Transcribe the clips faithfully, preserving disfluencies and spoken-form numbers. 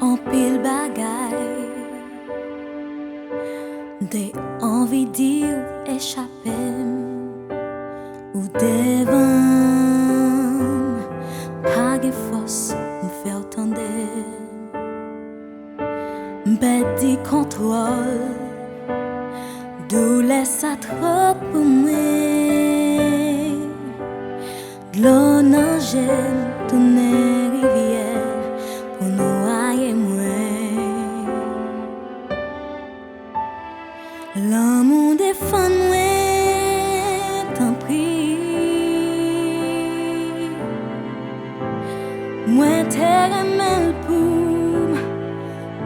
Anpil bagay m te anvi di w, echape m. Ou devan m, pa gen fòs m fè w tande. M pèdi kontwòl, doulè sa twòp pou mwen. Dlo nan je m tounen rivyè pou nwaye mwen. Lanmou defann mwen, tanpri. Mwen te renmen l pou m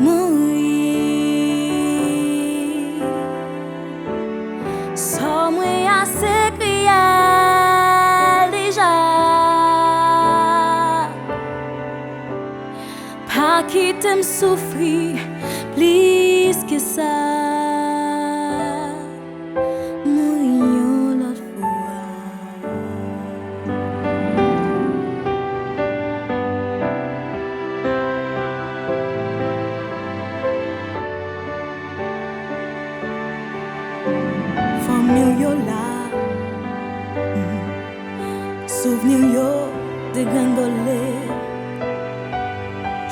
mouri. Sò mwen ase kriyèl deja. Pa kite m soufri plis ke sa. Mouri yon lòt fwa. Fanmi w yo la. Souvni w yo degrengole.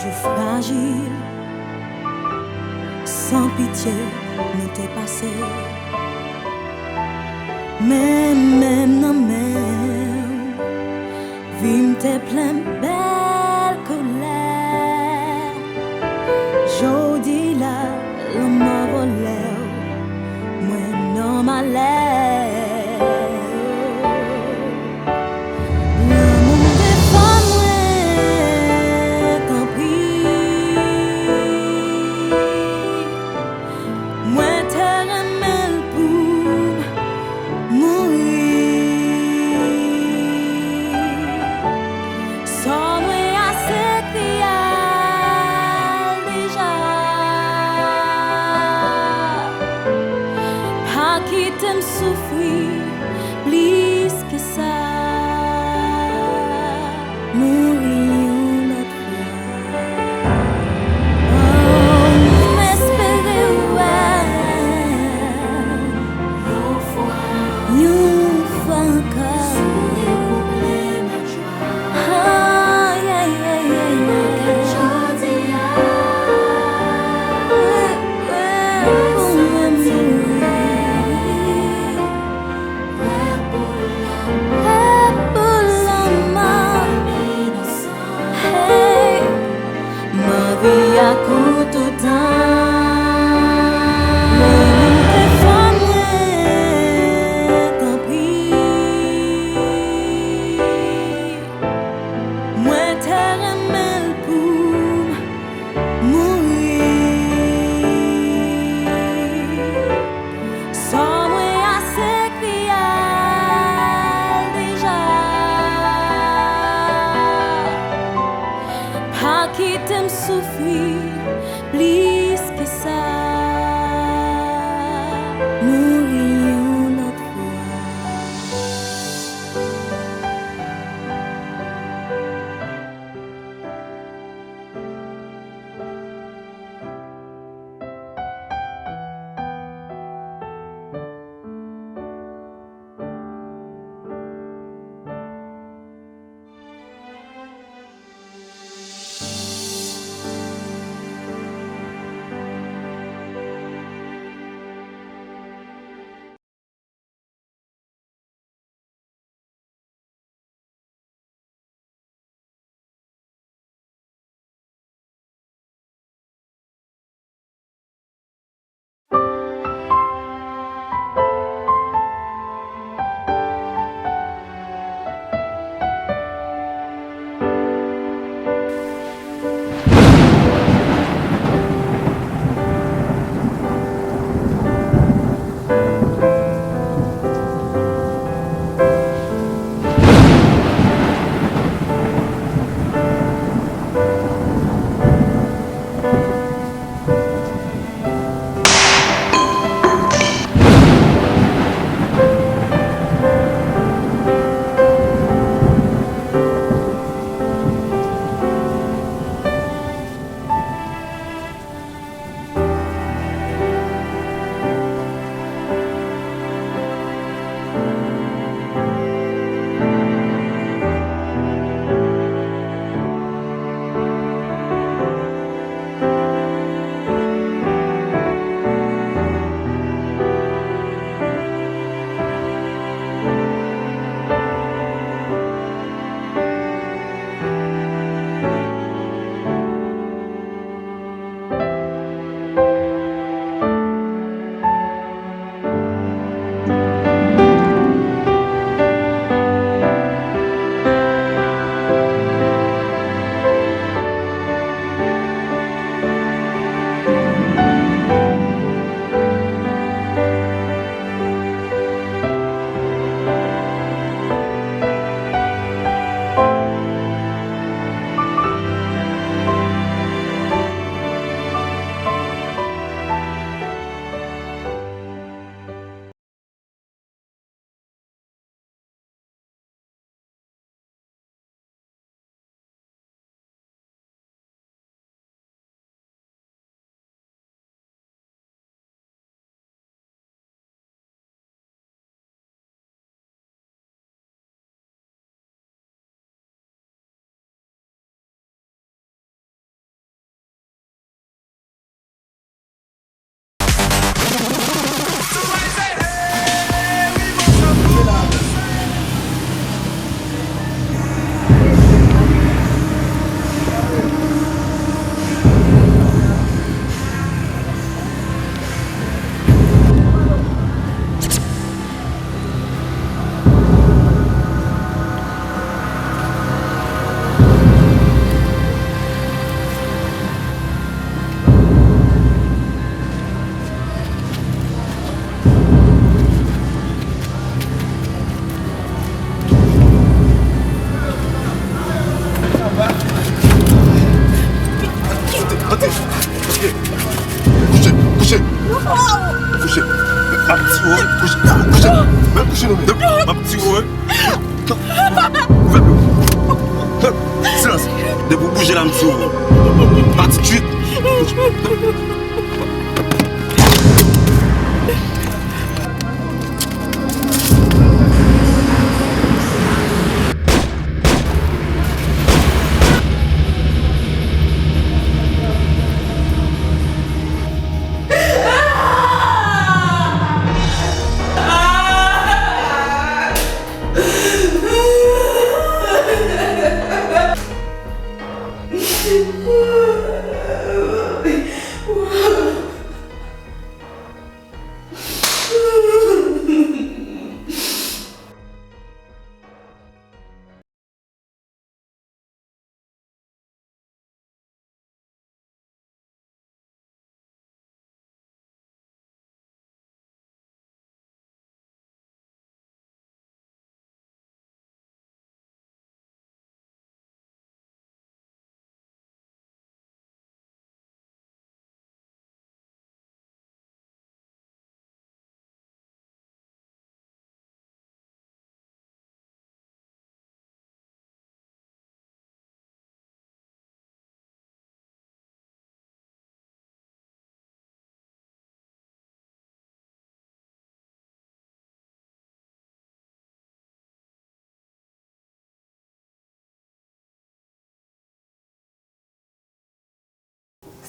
Jou frajil, san pitye, nou te pase. Men, menm nan men w, vi m te plen bèl koulè. Jodi la, lanmò vòlè w, mwen nan malè. Lanmou defann mwen, tanpri. Mwen te renmen l pou m mouri. Sò mwen ase kriyèl deja. Pa kite m soufri plis ke sa. Mouri yon lòt fwa. Oh, m espere wè yon fwa ankò. Ay, ay, ay, ay, ay. Pou mwen mouri. Prè pou lanmò. Hey, m anvi ak ou toutan. Lanmou defann mwen, tanpri. Mwen te renmen l pou m mouri. Sò mwen ase kriyèl deja. Pa kite m soufri plis ke sa. Mouri yon lòt fwa. M ap tiye w, wi. Kouche, kouche. Mwen kouche non, men. M ap tiye w, wi. Silans. Depi w bouje la, m tiye w. Pa tousuit.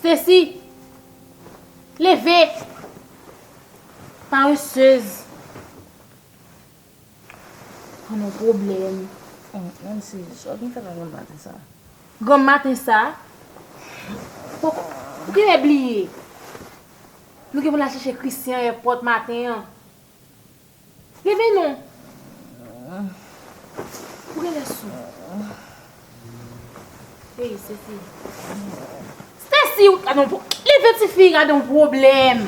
Stacy! Leve! Paresez! An, yon pwoblèm. Nancy, sa w vin fè la granm maten sa? Granm maten sa? Pou, pou kilè bliye? Nou gen pou n al chèche Christian èpòt maten an. Leve non. Ou genlè sou. Ey, Stacy. Stacy, ou gade yon pwo-, leve tifi, gade yon pwoblèm.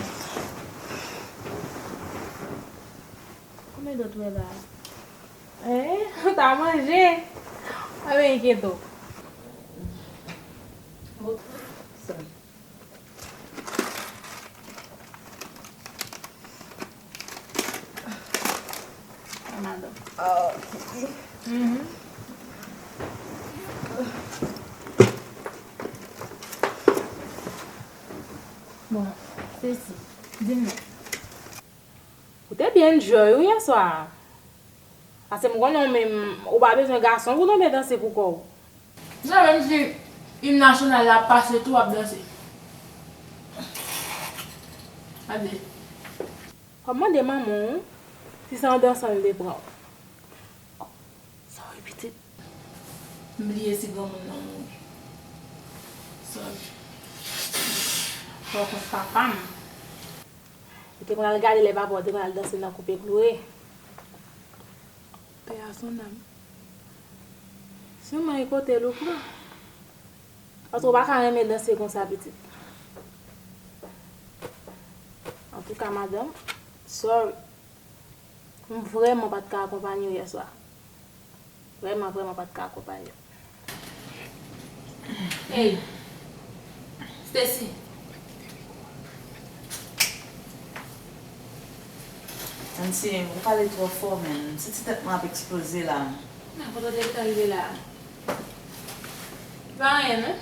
Konbyen dòt ou wè la? Hein? Ou ta manje? Pa vin enkyete w. Sa. A, madanm. Ah, ok. Mhm. Bon, Stacy, di m non. Ou te byen enjoy wi yèswa. Paske m konnen w menm, ou pa bezwen gason pou tonbe danse pou kò w. Sa menm si im nasyonal la ap pase tou w ap danse. Gade. W ap mande manman w si se yon dansan l te pran w. Sorry, pitit. M bliye si granmoun nan mouri. Sorry. Fò w konn papa m. Ou te konn al gade lè papa w te konn al danse nan koupe kloure. Paix à son âme. Siman e kote l ou pran. Paske w pa ka renmen danse konsa, pitit. Antouka, madanm, sorry. M vrèman pa t ka akonpanye w yèswa. Vrèman, vrèman pa t ka akonpanye w. Ey, Stacy. Nancy, ou pale twò fò, menm. Se ti tèt mwen ap eksploze la. Nan, kote w te gentan rive la? Pa anyen, non.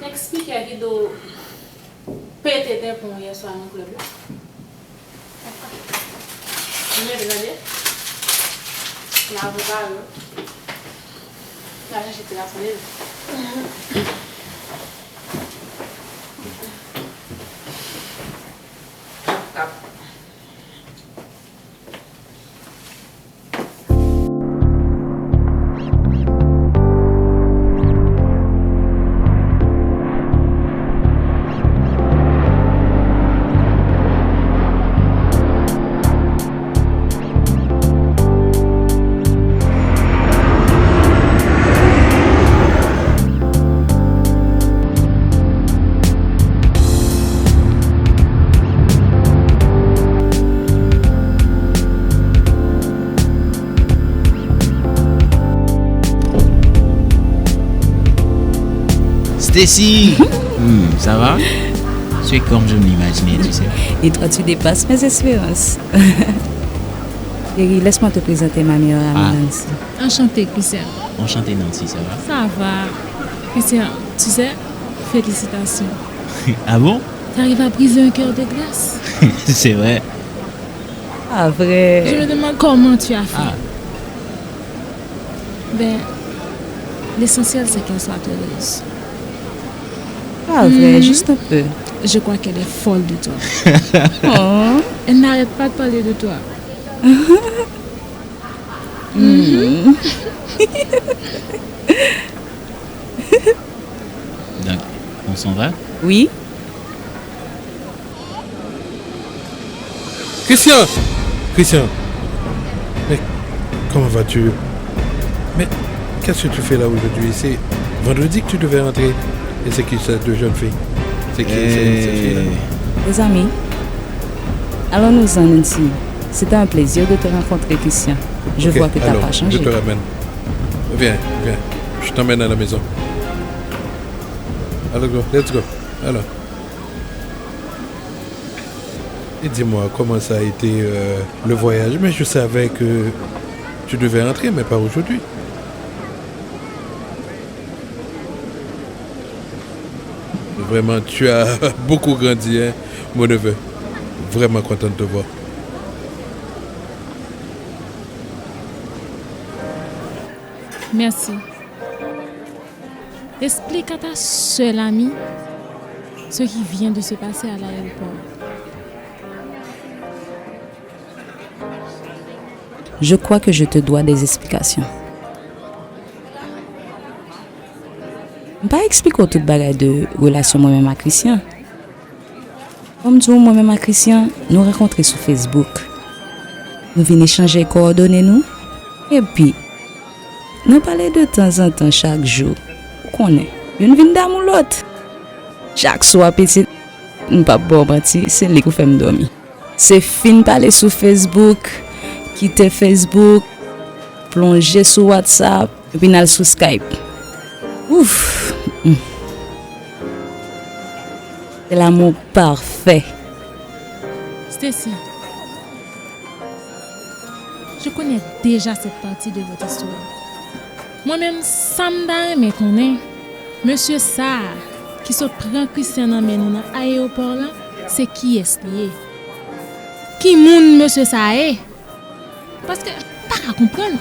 Kèk spikè ki do pete tenpon yèswa nan klèb la. Ou mete tande? Lave kare w. N a chèche ti gason li. Kap, kap. Stacy! Hmm, ça va? Tu es comme je me l'imaginais, tu sais. Et toi, tu dépasses mes espérances. Chérie, laisse-moi te présenter ma meilleure amie, ah, Nancy. Enchanté, Christian. Enchanté, Nancy, ça va? Ça va. Christian, tu sais, félicitations. Ah bon? T'arrives à briser un cœur de glace. C'est vrai. Ah, vrai. Je me demande comment tu as fait. Ah. Ben, l'essentiel, c'est qu'elle soit heureuse. Ah, vrai, juste un peu. Je crois qu'elle est folle de toi. Oh. Elle n'arrête pas de parler de toi. Donc, on s'en va? Oui. Christian! Christian! Mais comment vas-tu? Mais qu'est-ce que tu fais là aujourd'hui? C'est vendredi que tu devais rentrer. Et c'est qui cette jeune fille? C'est qui cette, cette fille-là? Mes amis, allons-nous-en, Nancy. C'était un plaisir de te rencontrer, Christian. Je Ok, vois que t'as alors, pas je changé. Te ramène. Viens, viens. Je t'emmène à la maison. Alors, go, let's go. Alors. Et dis-moi, comment ça a été euh, le voyage? Mais je savais que tu devais rentrer, mais pas aujourd'hui. Vraiment, tu as beaucoup grandi, hein, mon neveu. Vraiment content de te voir. Merci. Explique à ta seule amie ce qui vient de se passer à l'aéroport. Je crois que je te dois des explications. M pa eksplike w tout bagay de relasyon mwen menm ak Christian. Ban m di w, mwen menm ak Christian, nou rankontre sou Facebook. Nou vin echanje kowòdone nou. Epi, nou pale de tanzantan chak jou. Ou konnen, youn vin damou lòt. Chak swa, pitit, m p ap ba w manti, se li k fè m dòmi. Se fin pale sou Facebook, kite Facebook, plonje sou WhatsApp, epi n al sou Skype. Ouf! Mm. C'est l'amour parfait. Stacy, je connais déjà cette partie de votre histoire. Mwen menm, sa m ta renmen konnen, mesye sa a ki sot pran Christian nan men nou nan ayewopò lan, se kiyès li ye? Ki moun mesye sa a ye? Paske m pa ka konprann.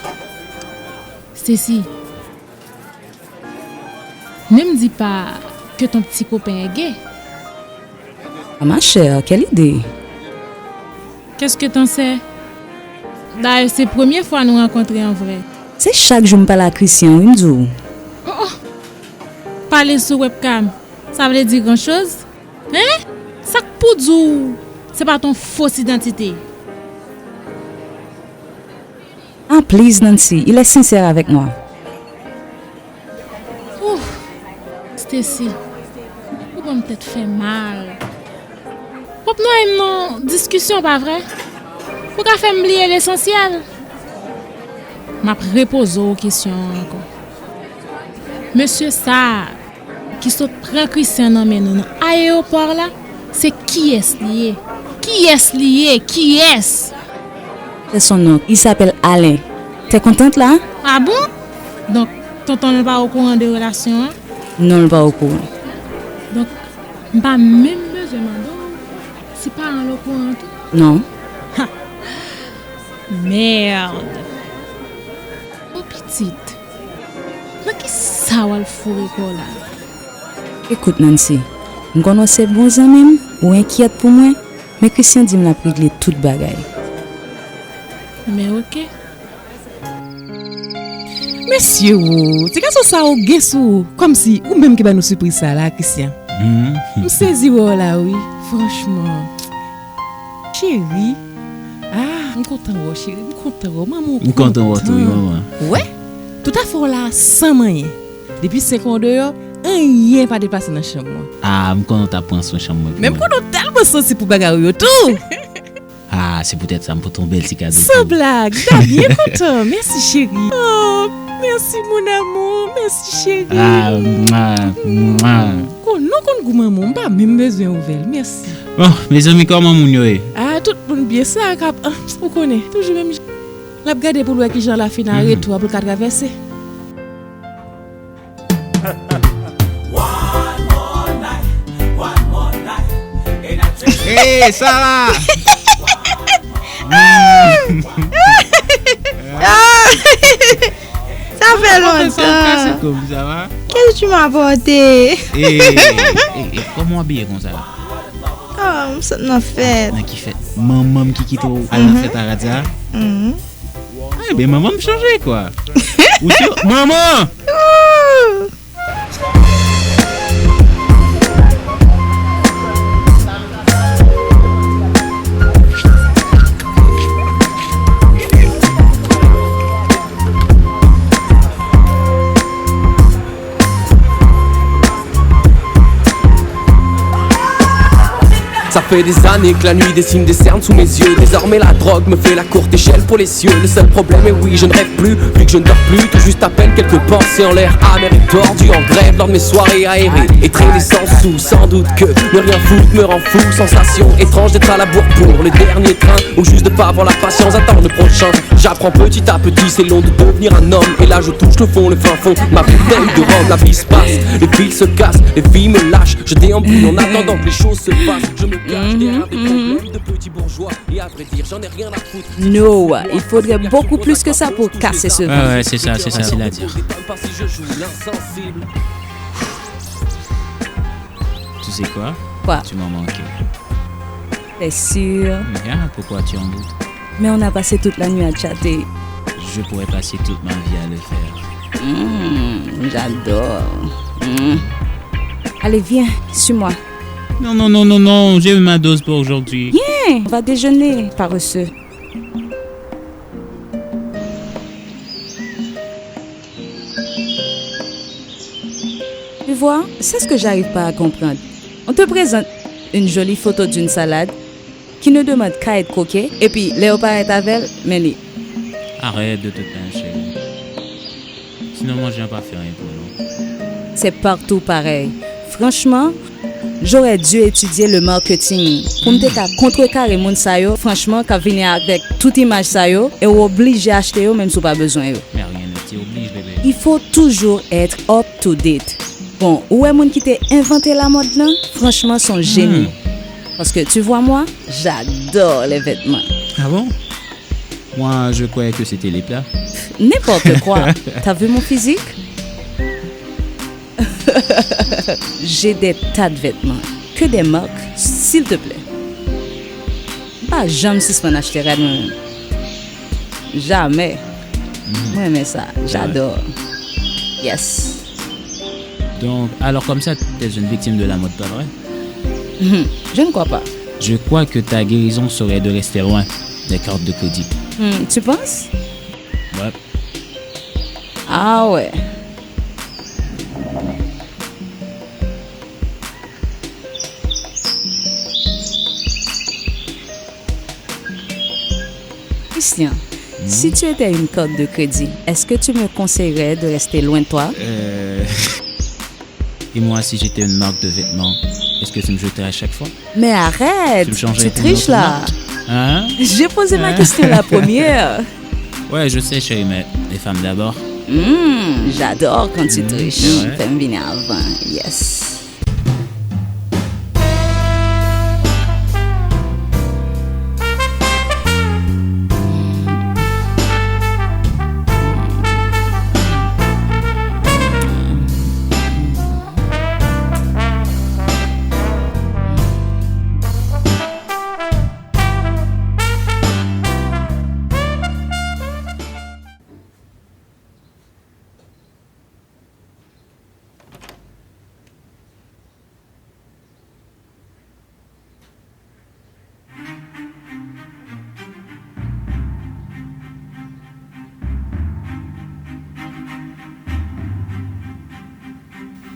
Stacy, ne me dis pas que ton petit copain est gay. Ah, ma chère, quelle idée! Qu'est-ce que t'en sais? Dayè, se premye fwa nou rankontre an vrè. Se chak jou m pale ak Christian, wi, m di w. Oh, oh. Pale sou webcam, sa vle di gran choz? Hein? Sa k pou di w se pa t yon fos idantite? Ah, please, Nancy, il est sincère avec moi. Ouf! Stacy, ou ban m tèt fè mal. W ap noye m nan diskisyon, pa vre? Ou ka fè m bliye lesansyèl? M ap repoze w kesyon an ankò. Mesye sa a ki sot pran Christian nan men nou nan ayewopò la, se kiyès li ye? Kiyès li ye? Kiyès? C'est son oncle. Il s'appelle Alain. T'es contente là? Ah bon? Donk, tonton l pa okouran de relasyon an? Non, l pa okouran. Donk, m pa menm bezwen mande w si paran l okouran tou? Non. Ha! Merde! Mon pitit, nan kisa w al foure kò w la? Ekout, Nancy, m konn w se bon zanmi m, ou enkyèt pou mwen, men Christian di m l ap regle tout bagay. Men oke. Mesye wo, ti gason sa ou gen sou ou, kòmsi ou menm ki ba nou sipriz sa la, Christian. M sezi wè w la wi, franchman. Cheri, ah, m kontan wè w, cheri, m kontan wè w, manman w kontan. M kontan wè w tou wi, manman. Wè, tout afè w la san manyen. Depi senk an deyò, anyen pa deplase nan chanm mwen. Ah, m konnen w t ap pran swen chanm mwen pou mwen. Men m konnen w tèlman sansib pou bagay ou yo tou. Ah, se poutèt sa m pote yon bèl ti kado pou ou. San blag, m ta byen kontan. Mèsi, cheri. Oh, mèsi, mon amour. Mèsi, cheri. Ah, mwa, mwa. Konnen w konn Pou manman w, m pa menm bezwen ouvè l. Mèsi. Bon, mezanmi, kòman moun yo ye? Ah, tout moun byen. Sa k ap, ah, ou konnen, toujou menm jan. L ap gade pou l wè kijan la fin a retou a pou l ka travèse. Hey, Sarah! Sa fè lontan. Qu'est-ce que tu m'as apporté? Eh, eh, eh, kòman w abiye konsa? Oh, m sot nan fèt. Nan ki fèt? Manman m ki kite w al nan fèt a rad sa? Ebyen, manman m chanje, kwa. Ou si, manman! Ça fait des années que la nuit dessine des cernes sous mes yeux. Désormais la drogue me fait la courte échelle pour les cieux. Le seul problème est oui, je ne rêve plus, vu que je ne dors plus. Tout juste à peine quelques pensées en l'air, amères et tordues, en grève lors de mes soirées aérées. Et traîner sans sous, sans doute que ne rien foutre me rend fou. Sensation étrange d'être à la bourre pour le dernier train, ou juste de pas avoir la patience d'attendre le prochain. J'apprends petit à petit, c'est long de devenir un homme. Et là je touche le fond, le fin fond, ma bouteille de rhum. La vie se passe, les fils se cassent, les filles me lâchent. Je déambule en attendant que les choses se passent. Je me cache derrière des problèmes de petits bourgeois. Et à vrai dire, j'en ai rien à foutre. No, il faudrait beaucoup plus que ça pour casser ce vide. Ouais, ouais, c'est ça, c'est ça, c'est la dire. Pas si je joue l'insensible. Tu sais quoi? Quoi? Tu m'as manqué. T'es sûr? Bien, pourquoi tu en doutes? Mais on a passé toute la nuit à chatter. Je pourrais passer toute ma vie à le faire. Hmm, j'adore. Hmm. Allez, viens, suis-moi. Non, non, non, non, non, j'ai eu ma dose pour aujourd'hui. Viens, on va déjeuner, paresseux. Tu vois, c'est ce que j'arrive pas à comprendre. On te présente une jolie photo d'une salade qui ne demande qu'à être croquée, et puis lè yo parèt avè l, men li. Arrête de te plaindre, chérie. Sinon, manger n'a pas fait rien pour nous. C'est partout pareil. Franchement, j'aurais dû étudier le marketing pou m te ka kontrekare moun sa yo, franchman, k ap vini avèk tout imaj sa yo, e w oblije achte yo menm si w pa bezwen yo. Mais rien ne t'y oblige, bébé. Il faut toujours être up to date. Bon, ou wè moun ki te envante lamòd lan, franchman, se yon jeni. Parce que tu vois moi, j'adore les vêtements. Ah bon? Moi, je croyais que c'était les plats. N'importe quoi. T'as vu mon physique? J'ai des tas de vêtements. Que des marques, s'il te plaît. M pa janm sispann achte rad mwen menm. Jamais. Mwen renmen sa. J'adore. Yes. Donc, alors comme ça, t'es une victime de la mode, pas vrai? Mhm. Je ne crois pas. Je crois que ta guérison serait de rester loin des cartes de crédit. Hmm, tu penses? Ouais. Ah ouais. Christian, si tu étais une carte de crédit, est-ce que tu me conseillerais de rester loin de toi? Euh... Et moi, si j'étais une marque de vêtements, est-ce que tu me jeterais à chaque fois? Mais arrête, Tu me changerais tu pour une triches autre là. Marque? Hein? J'ai posé ma Hein? Question la première. Ouais, je sais, chérie, mais les femmes d'abord. Hmm, j'adore quand tu Hmm, triches. c'est vrai. Fais-moi venir avant. Yes.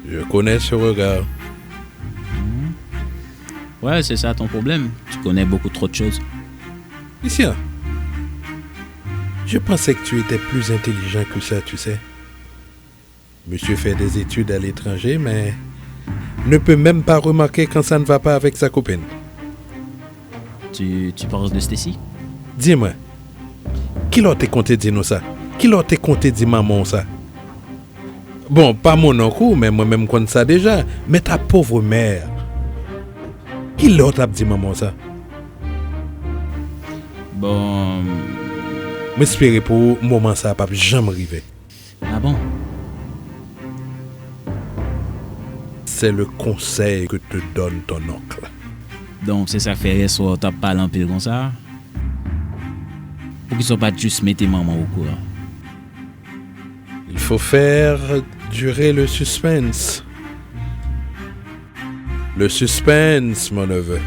Je connais ce regard. Ouais, c'est ça ton problème. Tu connais beaucoup trop de choses. Christian, je pensais que tu étais plus intelligent que ça, tu sais. Monsieur fait des études à l'étranger, mais ne peut même pas remarquer quand ça ne va pas avec sa copine. Tu, tu parles de Stacy? Di mwen, kilè w te konte di nou sa? Kilè w te konte di manman w sa? Bon, pa mononk ou, men mwen menm konn sa deja. Men ta pauvre mère. Kilè w t ap di manman w sa? Bon. M espere pou ou, moman sa a p ap janm rive. Ah bon? C'est le conseil que te donne ton oncle. Donk, se sa k fè yèswa w t ap pale anpil konsa? Poukisa w pa t jis mete manman w okouran? Il faut faire durer le suspense. Le suspense, mon neveu.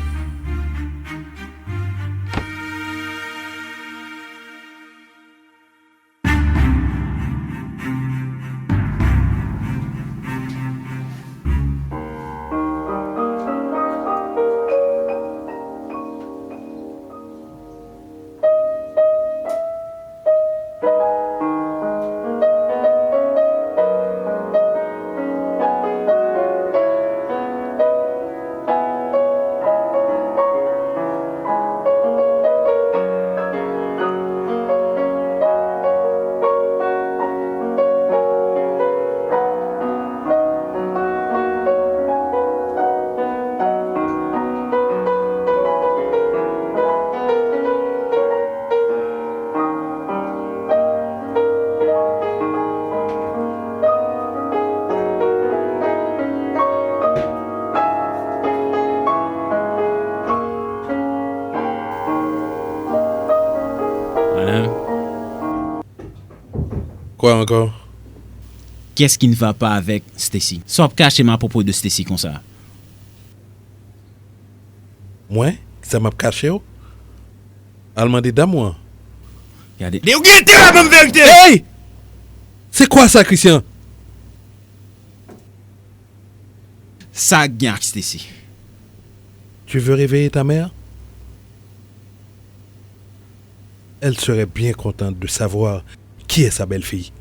Kwa ankò? Qu'est-ce qui ne va pas avec Stacy? Sa w ap kache m apwopo de Stacy konsa? Mwen? Kisa m ap kache w? Al mande dam ou an. Gade. Ou gen enterè ban m verite! Hey! C'est quoi ça, Christian? Sa k gen ak Stacy? Tu veux réveiller ta mère? Elle serait bien contente de savoir qui est sa belle-fille.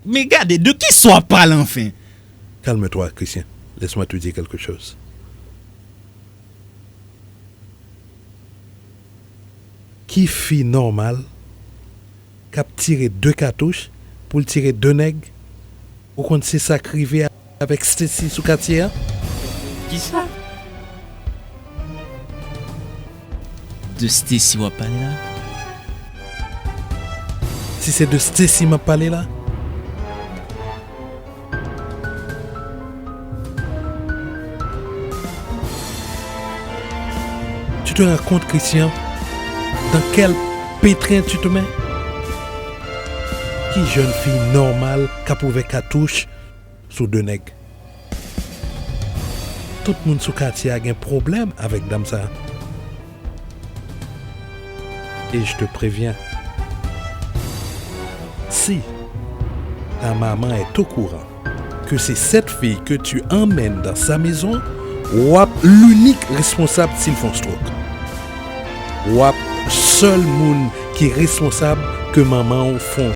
Men gade, de kisa w ap pale anfen? Calme-toi, Christian. Laisse-moi te dire quelque chose. Ki fi nòmal k ap tire de katouch pou l tire de nèg? Ou konn se sa k rive avèk Stacy sou katye a? Kisa? De Stacy w ap pale la? Si se de Stacy m ap pale la, tu te rends compte, Christian, dans quel pétrin tu te mets? Ki jèn fi nòmal k ap ouvè katouch sou de nèg? Tout moun sou katye a gen pwoblèm avèk dam sa. Et je te préviens, si ta maman est au courant que c'est cette fille que tu emmènes dans sa maison, w ap l'unique responsable si l fè yon stroke. W ap sèl moun ki responsab ke manman w fè yon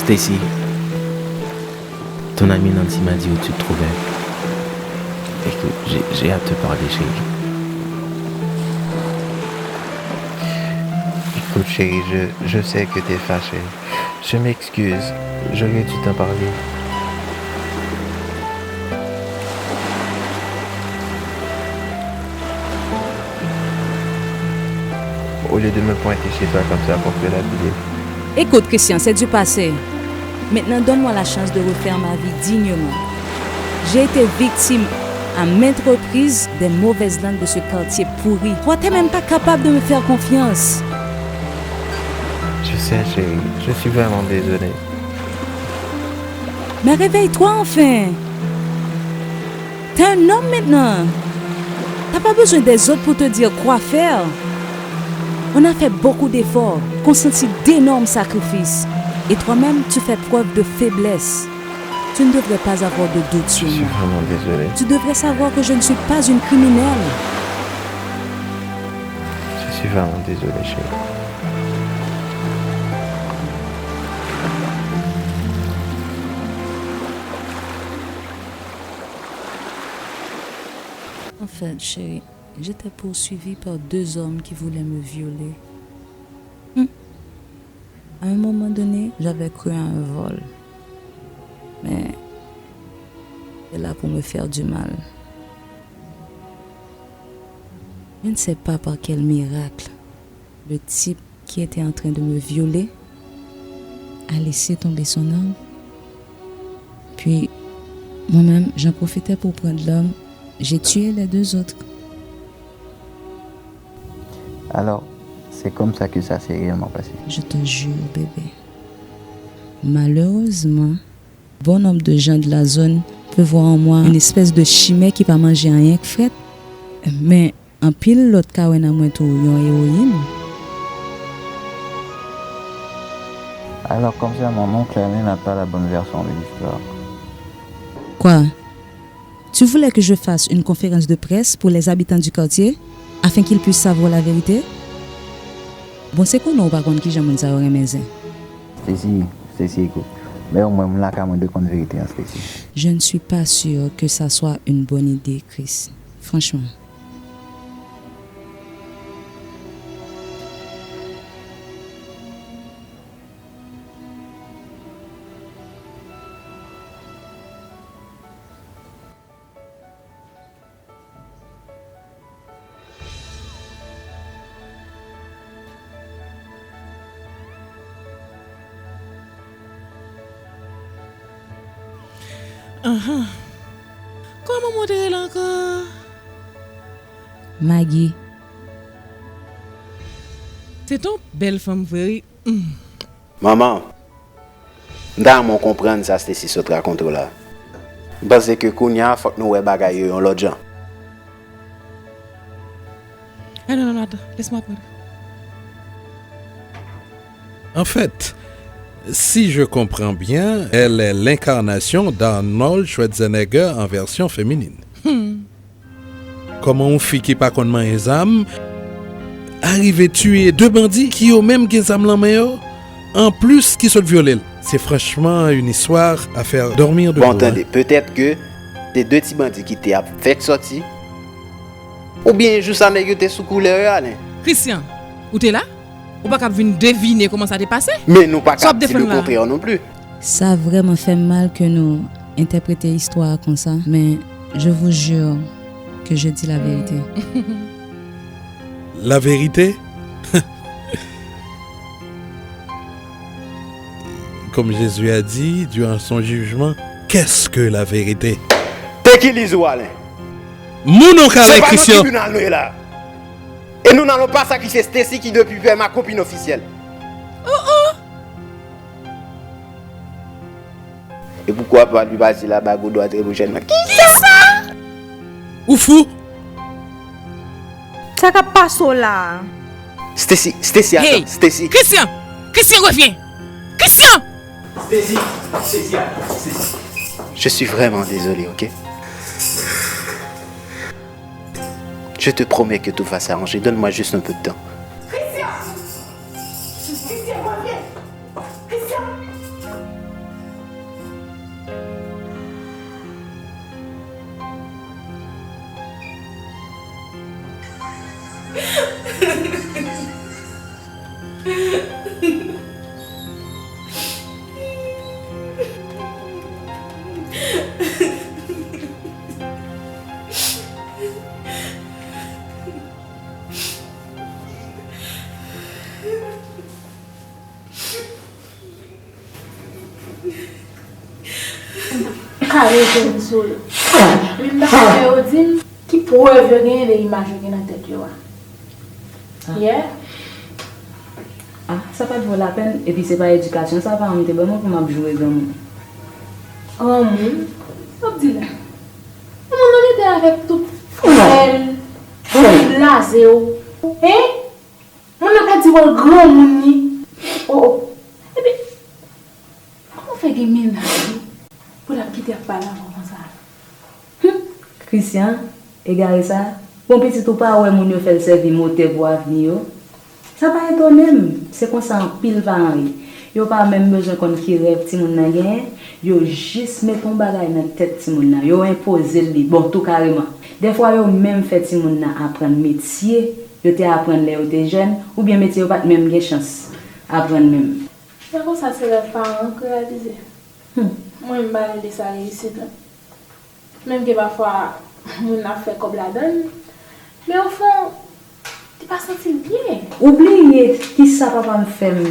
Stacy, ton ami Nancy m'a dit où tu te trouvais. Écoute, j'ai, j'ai à te parler, chérie. Écoute, chérie, je, je sais que t'es fâchée. Je m'excuse, j'aurais dû t'en parler. Au lieu de me pointer chez toi comme ça pour que la vie... Écoute, Christian, c'est du passé. Maintenant, donne-moi la chance de refaire ma vie dignement. J'ai été victime à maintes reprises des mauvaises langues de ce quartier pourri. Toi, t'es même pas capable de me faire confiance. Je sais, chérie, je suis vraiment désolé. Mais réveille-toi enfin. T'es un homme maintenant. T'as pas besoin des autres pour te dire quoi faire. On a fait beaucoup d'efforts, consenti d'énormes sacrifices. Et toi-même, tu fais preuve de faiblesse. Tu ne devrais pas avoir de doute sur moi. Je suis vraiment désolé. Tu devrais savoir que je ne suis pas une criminelle. Je suis vraiment désolé, chérie. En fait, chérie, j'étais poursuivie par deux hommes qui voulaient me violer. Hmm. À un moment donné, j'avais cru à un vol. Mais c'est là pour me faire du mal. Je ne sais pas par quel miracle le type qui était en train de me violer a laissé tomber son arme. Puis, moi-même, j'en profitais pour prendre l'arme. J'ai tué les deux autres. Alors, c'est comme ça que ça s'est réellement passé. Je te jure, bébé. Malheureusement, bon nombre de gens de la zone peuvent voir en moi une espèce de chimère qui pa manje anyen k frèt. Men, anpil lòt ka wè nan mwen tou yon ewoyin. Alors, comme ça, mon oncle Alain n'a pas la bonne version de l'histoire. Quoi ? Tu voulais que je fasse une conférence de presse pour les habitants du quartier afin qu'ils puissent savoir la vérité ? Bon, se konnen ou pa konn kijan moun sa yo renmen zen. Stacy, Stacy, écoute. Men omwen, m lakay mwen dwe konn verite an, Stacy. Je ne suis pas sûr que ça soit une bonne idée, Chris. Franchement. Anhan. Kòman mwen te rele ankò? Maggie. Se t on bèl fanm vre, wi. Hmm. Manman, m ta renmen w konprann sa Stacy sot rakonte w la. M panse ke kounye a, fòk nou wè bagay yo yon lòt jan. Ah non, non, non, attends, laisse-moi parler. En fait, si je comprends bien, elle est l'incarnation d'Arnold Schwarzenegger en version féminine. Hmm. Kòman yon fi ki pa konn manyen zam arive tiye de bandi ki yo menm gen zam lan men yo, anplis ki sot vyole l? C'est franchement une histoire à faire dormir debout, hein. Bon, tande, petèt ke se de ti bandi ki te ap fèk sòti, oubyen jou sa nèg yo te sou koulè yo, Alain. Christian, ou te la? Ou pa kab vin devine kòman sa te pase? Men nou pa kab di lekontrè non pli. Sa vrèman fè m mal ke nou entèprete istwa a konsa, men je vous jure que je dis la vérité. La vérité? Comme Jésus a dit, durant son jugement, qu'est-ce que la vérité? Te ki liz ou, Alain? Moun ou ka rele Christian. Se pa nan tribinal nou ye la. Et nous n'allons pas sacrifier Stacy qui depuis peu est ma copine officielle. Oh oh! Et pourquoi pas lui passer la bague au doigt très prochainement? Kisa? Ou fou? Sa k ap pase w la? Stacy, Stacy, attends, hey, Stacy. Christian! Christian, reviens! Christian! Stacy, Stacy, attends, Stacy. Je suis vraiment désolé, ok? Je te promets que tout va s'arranger. Donne-moi juste un peu de temps. Christian! Christian, reviens! Christian! Kare je m sou l. Li m ta fè yo di m ki prèv yo genyen de imaj yo gen nan tèt yo a. Yeah. Ah, sa pa t vo lapenn, epi se pa edikasyon sa paran m te ban mwen pou m ap joure granmoun. Granmoun? W ap di la. Granmoun nan rete avèk tout frè l, tout blaze w. Hein? Moun nan pèdi wòl granmoun li. Oh, oh. Epi, kòman w fè gen mennaj ou pou l ap kite ap pale avè w konsa? Hum, Christian, egare sa. Bon, pitit ou pa wè moun yo fè l sèvi motè pou avni yo? Sa pa etone m, se konsa anpil paran ye. Yo pa menm bezwen konn ki rèv timoun nan genyen, yo jis met yon bagay nan tèt timoun nan, yo enpoze l li, bon, tou kareman. Dèfwa yo menm fè timoun nan aprann metye yo te aprann lè yo te jèn, oubyen metye yo pa t menm gen chans aprann menm. Nan konsa se rèv paran an k reyalize. Hmm. Mwen menm m pa rele sa reyisit non. Menm ke pafwa moun ap fè kòb ladan l, men ofon, li pa santi l byen. Ou bliye kisa papa m fè m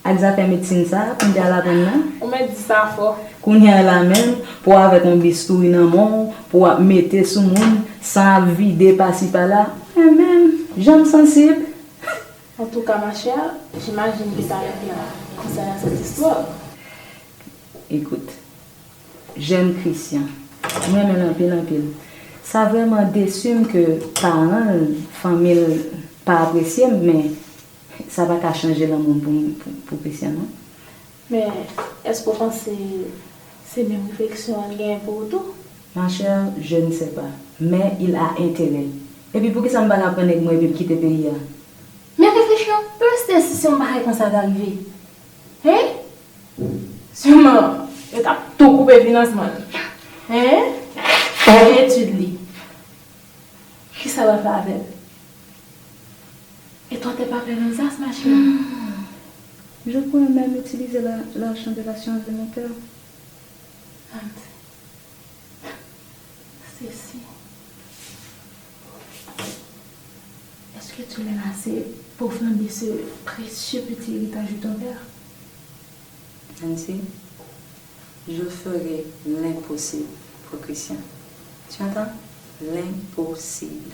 ak zafè medsin sa a, kounye a l aprann nan? Ou mèt di sa fò. Kounye a la menm, pou w avèk yon bistouri nan men w, pou w ap mete sou moun, san ap vide pasi pala, mwen menm, jan m sansib. Antouka, ma chère, j'imagine que t'as rien à dire concernant cette histoire. Écoute, j'aime Christian. M renmen l anpil, anpil. Sa vrèman desi m ke paran l, fanmi l pa apresye m, men sa pa ka chanje lanmou m pou, pou, pou Christian, non. Men, èske w panse se menm refleksyon an l genyen pou ou tou? Ma chère, je ne sais pas, mais il a intérêt. Epi poukisa m pa ka pran nèg mwen epi m kite peyi a? Men reflechi yon pè, Stacy, si yon bagay konsa ta rive. Hein? Siman, yo t ap tou koupe finansman l. Hein? Etid li. Kisa l ap fè avè l? Et toi, t'es pas plein d'angoisse, ma chérie? Hmm. Je pourrais même utiliser la, l'argent de l'assurance de mon père. Tante. Stacy, est-ce que tu l'aimes assez pour fonder ce précieux petit héritage de ton père? Nancy, je ferai l'impossible pour Christian. Tu entends? L'impossible.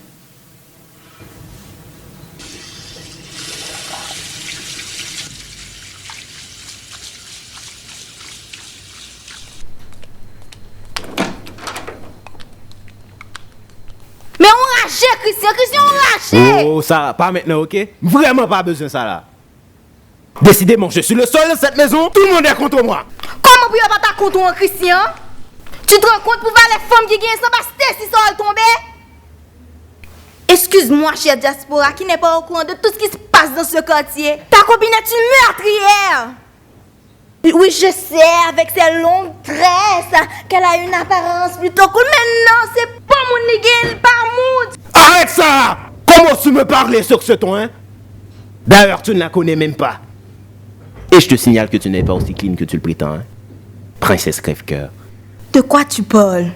Men ou raje, Christian! Christian, ou raje! Oh, Sarah, pas maintenant, ok? M vrèman pa bezwen sa la. Décidément, je suis le seul dans cette maison. Tout le monde est contre moi. Kòman pou yo pa ta kont ou an, Christian? Tu te rends compte pou valè fanm ki genyen, se anba Stacy sa w al tonbe? Excuse-moi, chère diaspora, qui n'est pas au courant de tout ce qui se passe dans ce quartier. Ta copine est une meurtrière. Oui, je sais, avec ses longues tresses, qu'elle a une apparence plutôt cool. Mais non, c'est pas mon nigga, il pas mood. Arrête ça! Comment tu me parles sur ce ton, hein? D'ailleurs, tu ne la connais même pas. Et je te signale que tu n'es pas aussi clean que tu le prétends, hein? Princesse crève-cœur. De quoi tu parles?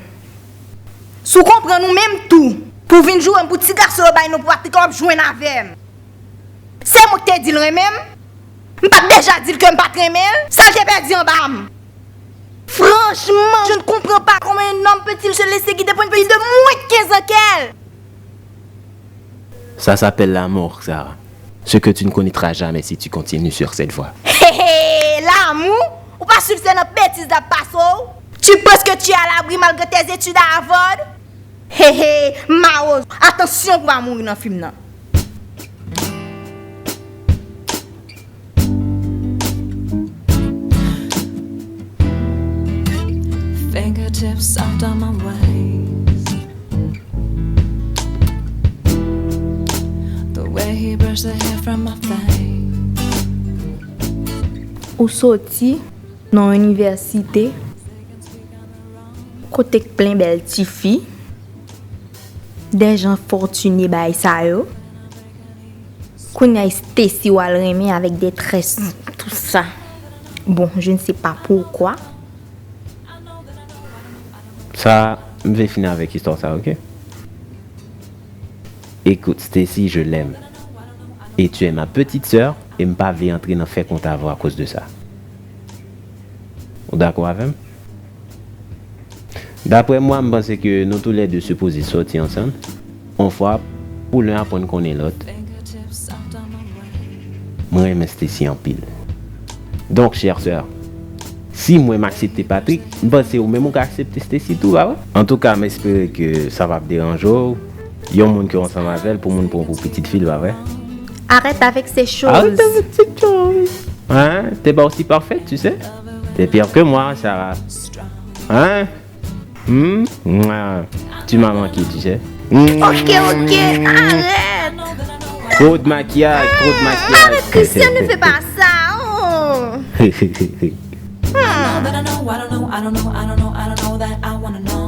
Si w konprann ou menm tou, pou w vin joure m pou ti gason yo bay non pou Patrick la, w ap jwenn avè m. Se mwen ki te di l renmen m? M pa t deja di l ke m pa t renmen l? Sa l te pèdi anba m? Franchement, je ne comprends pas comment un homme peut-il se laisser guider pour une petite de moins de quinze ans qu'elle. Ça s'appelle l'amour, Sarah. Ce que tu ne connaîtras jamais si tu continues sur cette voie. Hé, hé, l'amour? Ou pa swiv se nan betiz l ap pase w? Tu penses que tu es à l'abri malgré tes études à Harvard? Hé, hé, mawozo, atansyon pou w pa mouri nan fim nan. Fingertips soft on my waist. The way he brushed the hair from my face. Ou soti nan yon inivèsite kote k plen bèl tifi, des gens fortunés bay sa yo. Kounye a e Stacy w al renmen avèk detrès, tout sa. Bon, je ne sais pas pourquoi. Sa, m vle fini avèk istwa sa, oke? Écoute, Stacy, je l'aime. Et tu es ma petite sœur, e m pa vle antre nan fè kont avè w akoz de sa. Ou dakò avè m? Daprè mwa, m panse ke nou toulède sipoze sòti ansanm, yon fwa pou len aprann konnen lòt. Mwen renmen Stacy anpil. Donk, chère sœur, si mwen m aksepte Patrick, m panse ou menm ou ka aksepte Stacy tou, pa vre? Antouka, m espere ke sa p ap deranje w, yon moun ke w ansanm avè l, pou moun pran w pou pitit fi l, pa vre? Arrête avec ces Arrête choses. avec ces choses. Hein? T'es pas aussi parfaite, tu sais? T'es pire que moi, Sarah. Hein? Hmm? Mouah. Tu m'as manqué, tu sais. Hmm. Ok, ok, arrête. Trop de maquillage, trop de maquillage. Arrête, Christian, ne fais pas ça. Oh. Know that I know, I don't know, I don't know, I don't know, I don't know that I wanna know.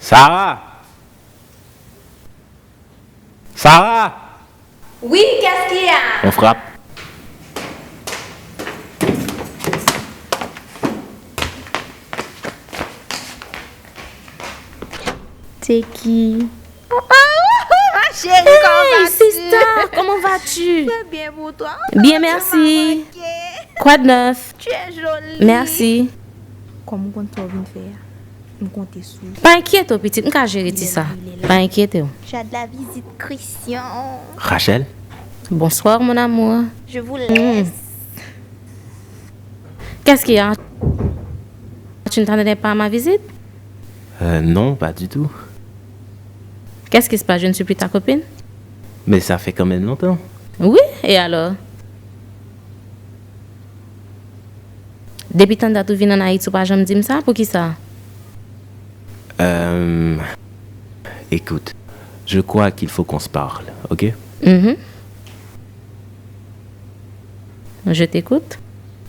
Sarah! Sarah! Oui, qu'est-ce qu'il y a? On frappe. C'est qui? Chérie, Hey, sista, comment vas-tu? Très bien pour toi. Bien, merci. Quoi de neuf? Tu es jolie. Merci. Kòm ou konn sa w vin fè a, m konte sou ou. Pa enkyete w, pitit, m ka jere ti sa. Pa enkyete w. Tu as de la visite, Christian. Rachel? Bonsoir, mon amour. Je vous laisse. Qu'est-ce qu'il y a? Tu ne t'attendais pas à ma visite? Euh, non, pas du tout. Qu'est-ce qui se passe? Je ne suis plus ta copine? Mais ça fait quand même longtemps. Oui, et alors? Depi tann dat ou vin ann Ayiti, ou pa janm di m sa, poukisa? Euh, écoute, je crois qu'il faut qu'on se parle, ok? Mhm. Je t'écoute.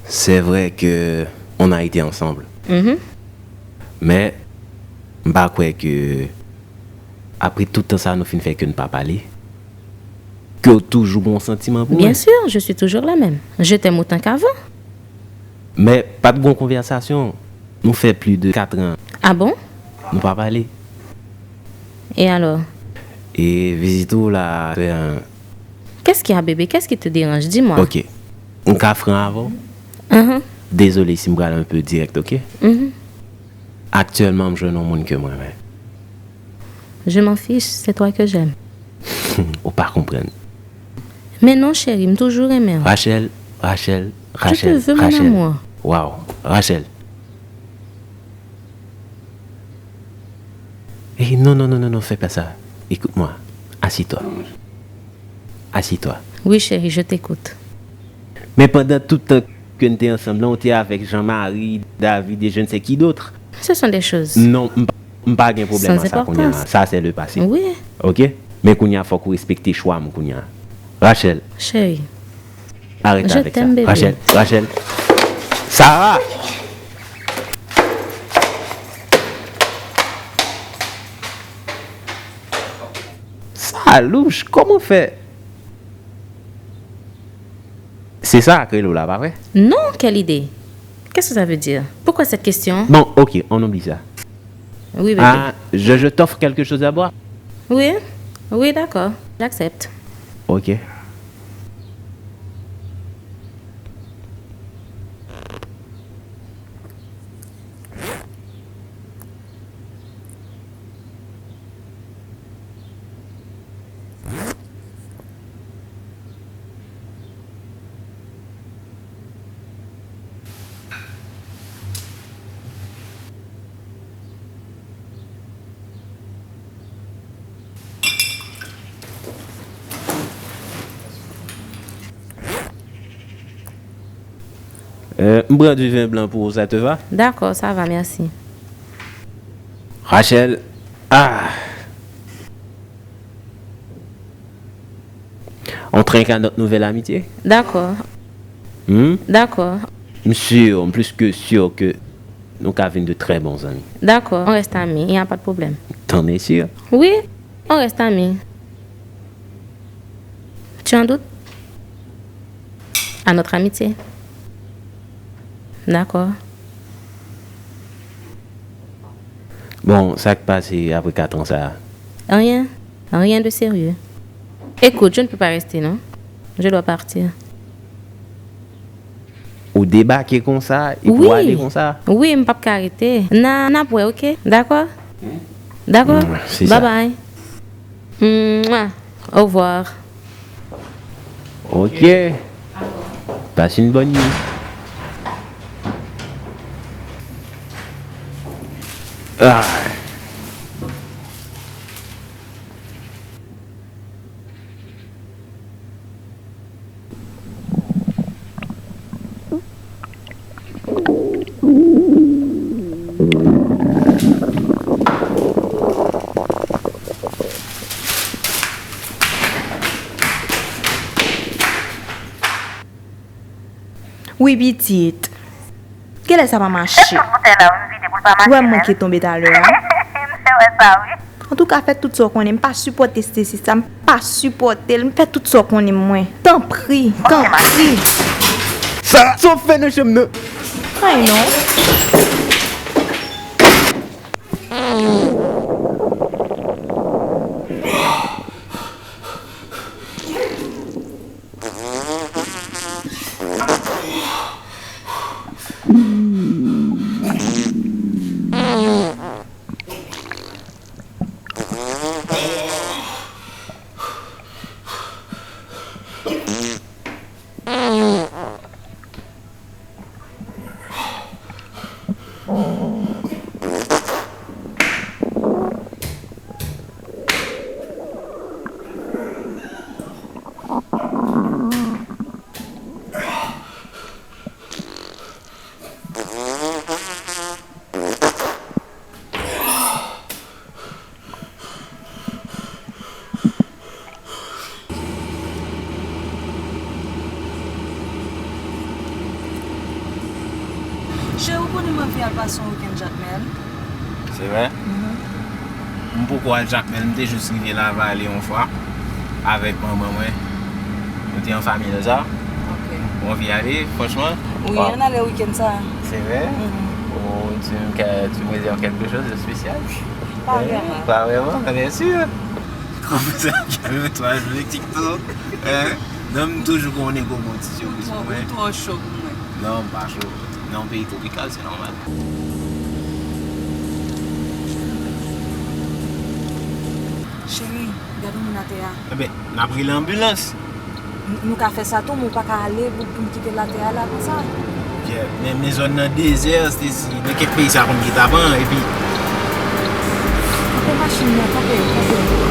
C'est vrai que on a été ensemble. Mhm. Men, m pa kwè ke apre tout tan sa nou fin fè ke n pa pale, ke w toujou gen yon santiman pou Bien mwen. Sûr, je suis toujours la même. Je t'aime autant qu'avant. Men pa t gen yon konvèsasyon. Nou fè plis de kat an Ah bon? nou pa pale. Et alors? E vizit ou la, euh, Qu'est-ce qu'il y a, bébé? Qu'est-ce qui te dérange? Dis-moi. Ok. M ka fran avè w. Mhm. Dezole si m pral un peu direct, ok? Mhm. Aktyèlman, m jwenn yon moun ke m renmen. Je m'en fiche, c'est toi que j'aime. Ou pa konprann. Men non, cheri, m toujou renmen w. Rachel, Rachel, Je te Rachel, veux, mon Rachel. Amour. Waouh, Rachel. Hey, non, non, non, non, non, fais pas ça. Écoute-moi. Assis-toi. Assis-toi. Oui, chérie, je t'écoute. Men pandan tout tan ke n te ansanm lan, ou te avèk Jean-Marie, David et je ne sais qui d'autre. Ce sont des choses. Non, m pa, m pa gen pwoblèm Sans a sa kounye a. importance. Sa c'est le passé. Oui, Ok? Men kounye a, fòk ou respekte chwa m kounye a. Rachel, chérie. arrête Je avec ça. T'aime, bébé. Rachel, Rachel. Sarah! Sa louch, kòman fè? Se sa ak rele w la, pa vre? Non, quelle idée? Qu'est-ce que ça veut dire? Pourquoi cette question? Bon, ok, on oublie ça. Oui, bébé. Ah, je, je t'offre quelque chose à boire. Oui, oui, d'accord, j'accepte. Ok. M pran du vin blanc pour vous, ça te va? D'accord, ça va, merci. Rachel, ah! On trinque à notre nouvelle amitié? D'accord. Hmm? D'accord. M sûr, m plus que sûr que nous allons devenir de très bons amis. D'accord, on reste amis, il n'y a pas de problème. T'en es sûr? Oui, on reste amis. Tu en doutes? À notre amitié. D'accord. Bon, sa k pase apre kat an sa a? Rien. Rien de sérieux. Écoute, je ne peux pas rester, non. Je dois partir. Ou debake konsa, epi w ale konsa? Wi, m p ap ka rete. N a, n ap wè, oke? Dakò? Dakò? Mm, se sa. Bye bye. Mwah. Au revoir. Ok. Passe une bonne nuit. Ah. Wi, pitit. Kilè sa pa mache? Èske boutèy la ou vide pou l pa mache menm? Ou wè m manke tonbe talè a? M te wè sa, wi. Antouka, fè tout sa w konnen. M pa sipòte Stacy sa. M pa sipòte l. M fè tout sa w konnen, mwen. Tanpri, tanpri. Sa, sa w fè nan chanm nan? Ay, non. Cheri, ou konnen m anvi al pase yon wikenn Jakmèl. Se vre? Mhm. M poko al Jakmèl, m te jis rive Lavale yon fwa avèk manman mwen. Nou te an fanmi nan sa. Ok. Ou anvi ale, franchman? Wi, ann ale wikenn sa. Se vre? Mhm. Ou, tu, tu me réserves quelque chose de spécial? Pa vrèman. Pa vrèman, bien sûr. Kòm sa, kalme-toi, je TikTok. Hein? Non, m toujou konnen gwo motivasyon pou mwen. Ou twò cho pou mwen. Non, m pa cho. Nan yon peyi twopikal, se nòmal. Cheri, gade yon moun atè a. Enben, n ap rele anbilans. N-, nou ka fè sa tou, men w pa ka ale pou, pou n kite l atè a la konsa. Yeah, men, men zòn nan dezè, Stacy, nan kèk peyi sa konn gen tapan, epi. Kanpe machin nan, kanpe, kanpe.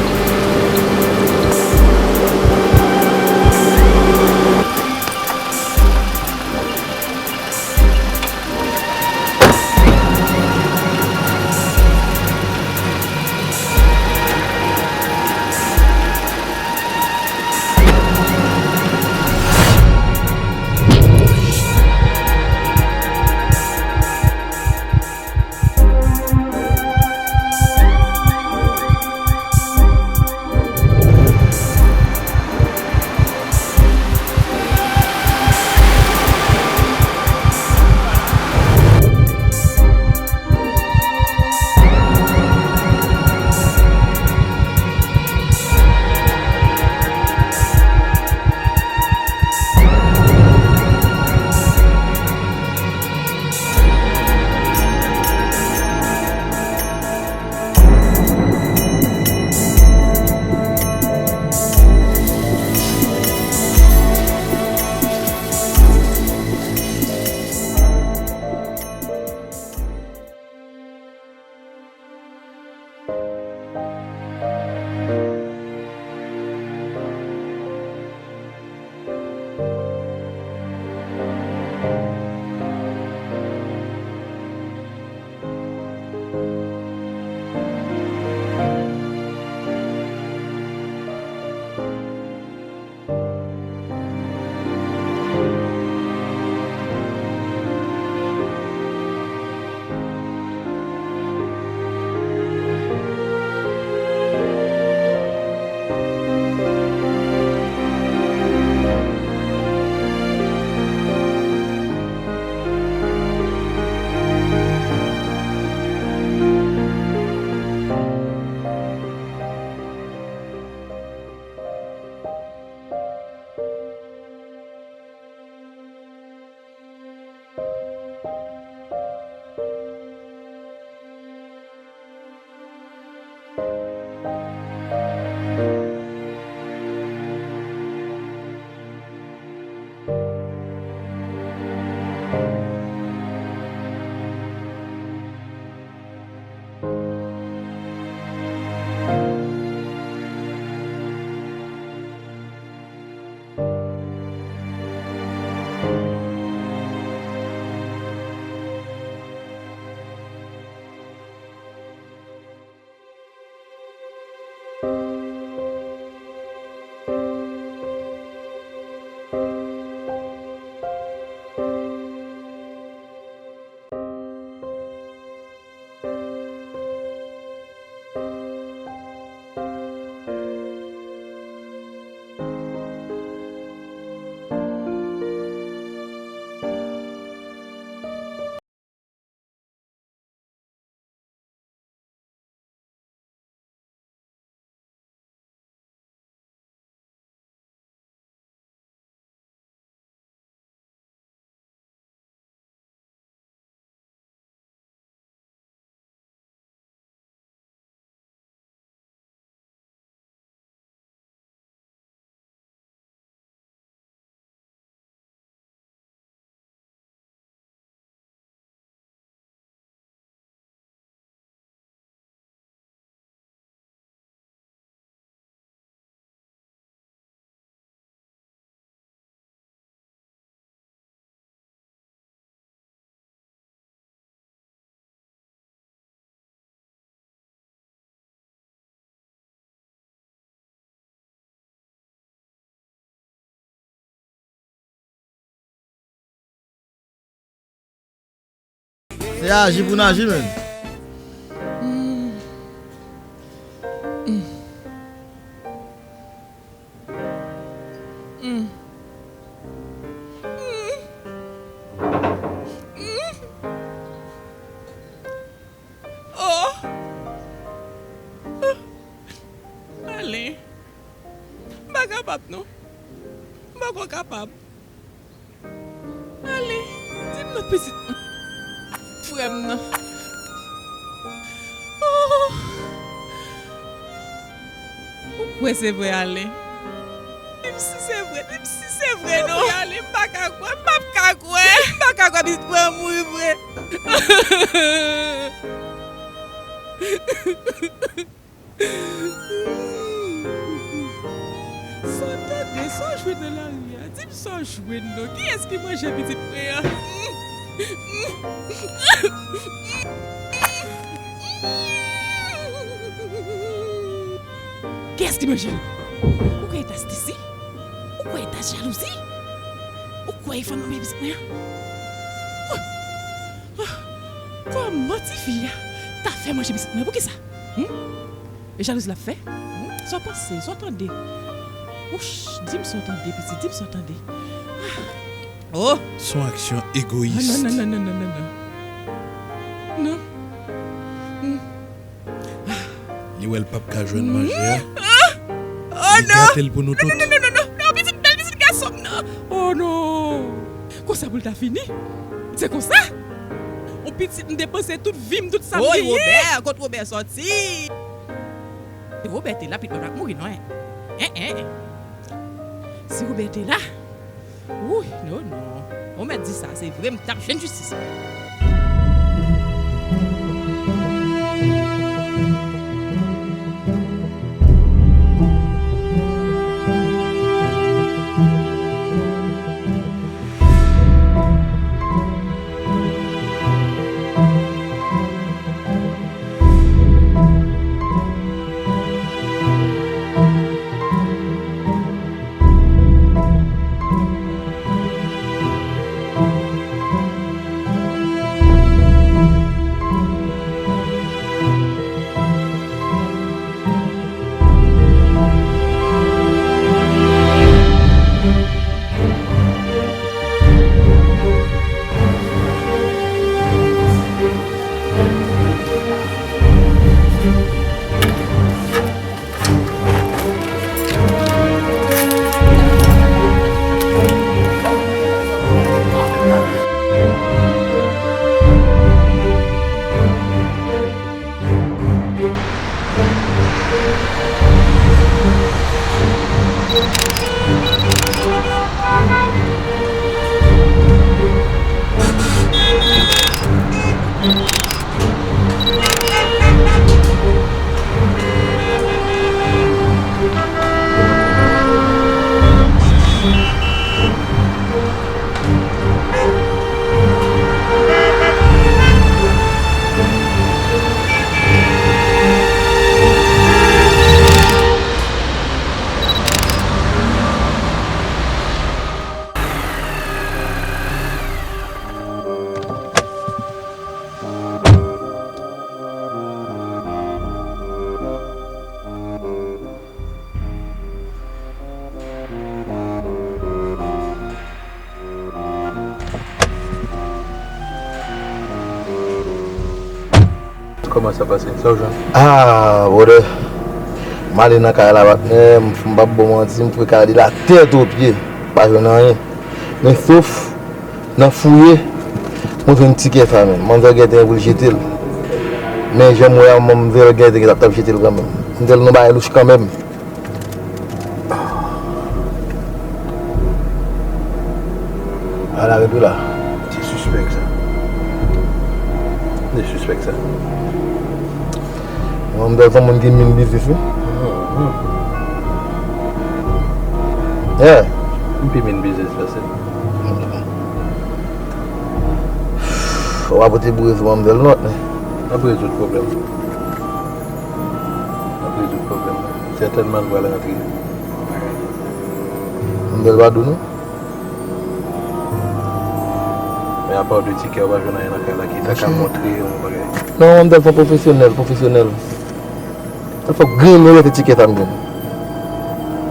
Se aji pou n aji, menn. Oh! Ale. M pa kapab, non. M poko kapab. Ale, di m non, pitit mwen. Frè m nan. Oh. Ou kwè se vre, ale? Di m si se vre, di m si se vre, non. Wi, ale, m pa ka kwè, m p ap ka kwè. M pa ka kwè pitit mwen mouri vre. Sa w tande, sa w jwenn nan lari a? Di m sa w jwenn non. Kiyès ki manje pitit mwen an? Kiyès ki manje l? Ou kwè e ta stisi? Ou kwè e ta jalouzi? Ou kwè e fanm nan manje pitit mwen an? Kòman tifi a ta fè manje pitit mwen? Poukisa? Hmm? E jalouzi l ap fè? Hmm? Sa w panse? Sa w tande? Wouch, di m sa w tande, pitit, di m sa w tande. Ah. Oh! Se yon aksyon egoyis. Ah, non, non, non, non, non, non, non. Non. Hmm. Ah. Li wè l p ap ka jwenn manje a. Ah! Oh, non! Li gate l pou nou tout. Non, non, non, non, non, non, pitit, bèl pitit gason m nan. Oh, non! Konsa pou l ta fini? Se konsa? Yon pitit m depanse tout vi m, tout sa m genyen. Woy, Robè, kot Robè sòti? Si Robè te la, pitit mwen pa t mouri non, en. En, en, en. Si Robè te la, wouy, non, non. Ou mèt di sa, se vre, m t ap jwenn jistis mwen. Kòman sa pase? Sa w jwenn? Ah, brother. M ale nan kay la, patnè, m, m p ap ba w manti, m fouye kay la de la tèt o pye. Pa jwenn anyen. Men sof nan fouye, mwen jwenn tikè sa menm. Manzè gentan gen pou l jete l. Men jan m wè a, manzè gentan gen t ap, t ap jete l kanmenm. M te l nan bagay louch kanmenm. Ala ret wi la. Se sispèk sa. Se sispèk sa. Yon bèl fanm moun ki min biznis wi. Yeah. M pi min biznis pase. W ap pote boure sou manmzèl nòt. N ap rezoud pwoblèm. N ap rezoud pwoblèm nan. Sètènman, l pral rantre. Manmzèl pa dou, non? Men apa w de tikè, w pa jwenn anyen nan kay la ki ta ka montre yon bagay. Non, manmzèl fò pwofesyonèl, pwofesyonèl. Fòk grenn rete tikè sa m jwenn.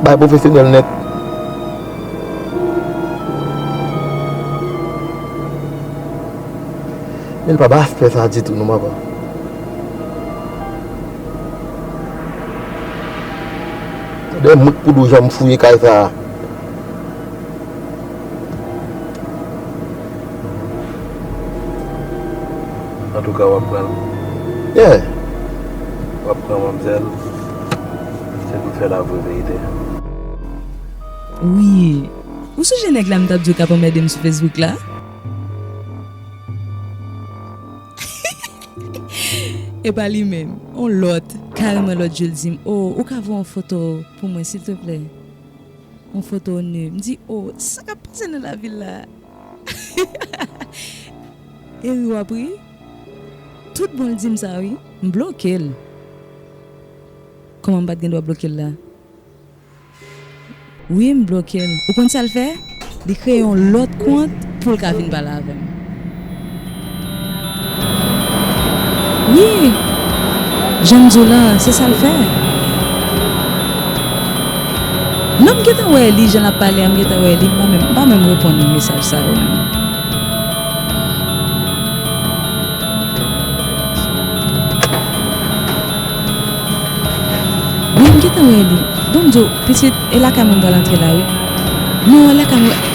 Bay pwofesyonèl nèt. Men l pa bay aspè sa ditou non, papa. Dèyè mout pou dou jan m fouye kay sa a. Antouka, w ap pran l. Yeah. W ap pran manmzèl. Se pou fè l avwe verite. Wi. Ou sonje nèg la m t ap di w k ap anmède m sou Facebook la? E pa li menm. On lòt. Kareman lòt jou l di m, "O, ou ka voye yon foto pou mwen, silteplè?" Yon foto nu. M di, "O, sa k ap pase nan lavil la?" E ri w ap ri. Tout bon l di m sa, wi. M bloke l. Kòman m pa t gen dwa bloke l la? Wi, m bloke l. Ou konn sa l fè? Li kreye yon lòt kont pou l ka vin pale avè m. Wi! Jan m di w la, se sa l fè. Non, m gentan wè li, jan l ap pale a, m gentan wè li, m pa menm, m pa menm reponn mesaj sa yo menm. Wi, m gentan wè li. Bon, m di w, pitit, e lakay mwen m pral antre la, wi. Non, e lakay mwen.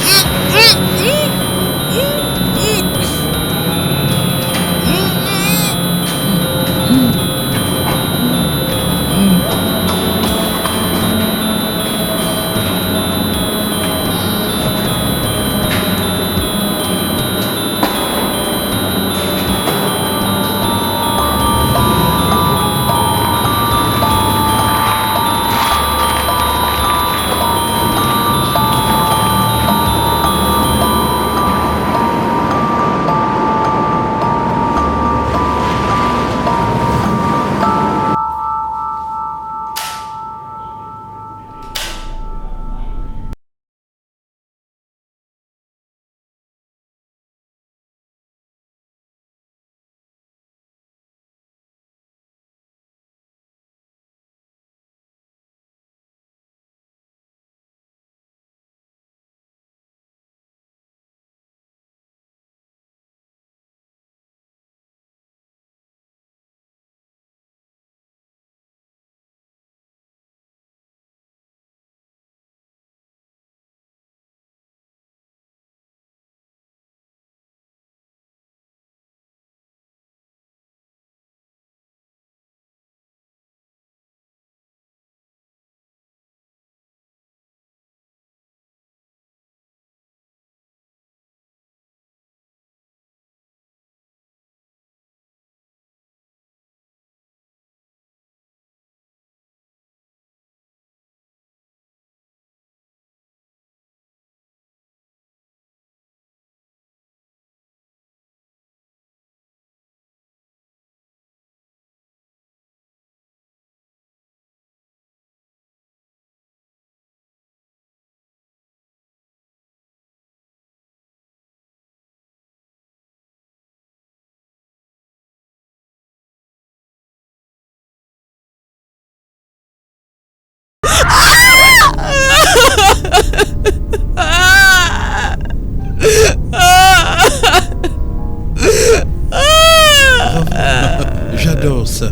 Silence.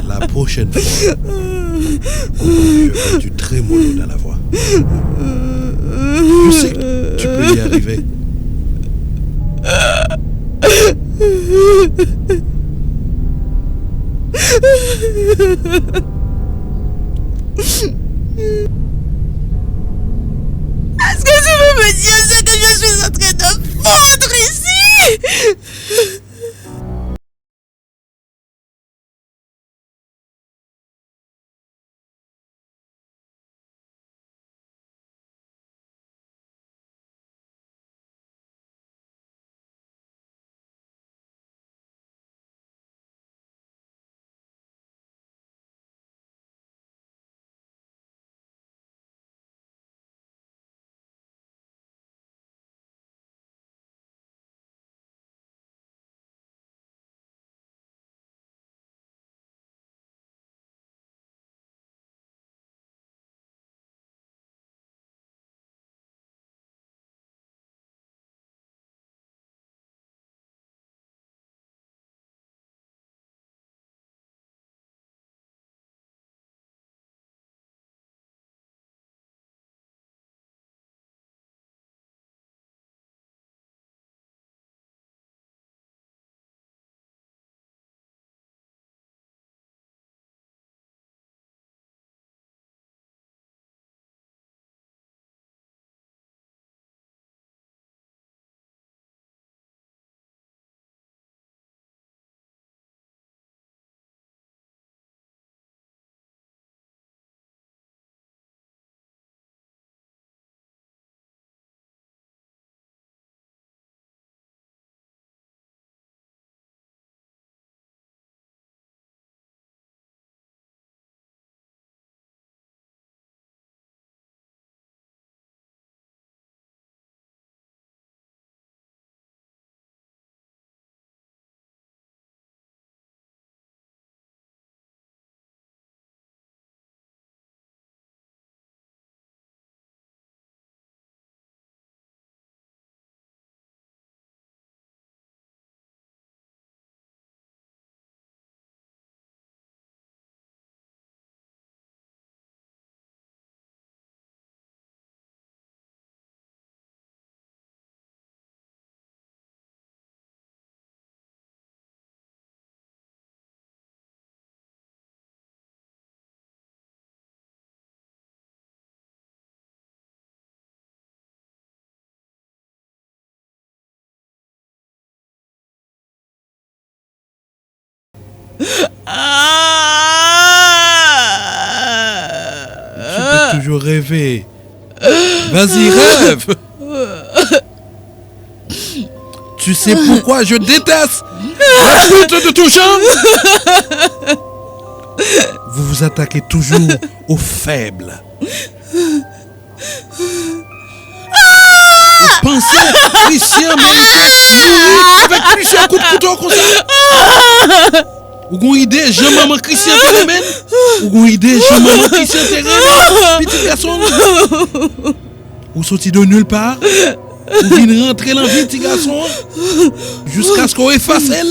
La prochaine fois, comprends mieux quand tu trémoles dans la voix. Je sais que tu peux y arriver. Est-ce que tu peux me dire ce que je suis en train de foutre ici? Tu peux toujours rêver. Vas-y, rêve. Tu sais pourquoi je déteste la pute de tout genre? Vous vous attaquez toujours aux faibles. Ou panse Christian merite mouri avèk plizyè kout kouto konsa? Ou gon ide jan manman Christian te renmen l? Ou gon ide jan manman Christian te renmen pitit gason l? Ou soti de nulle part, ou vin rantre nan vi ti gason an, jiskaske w efase l.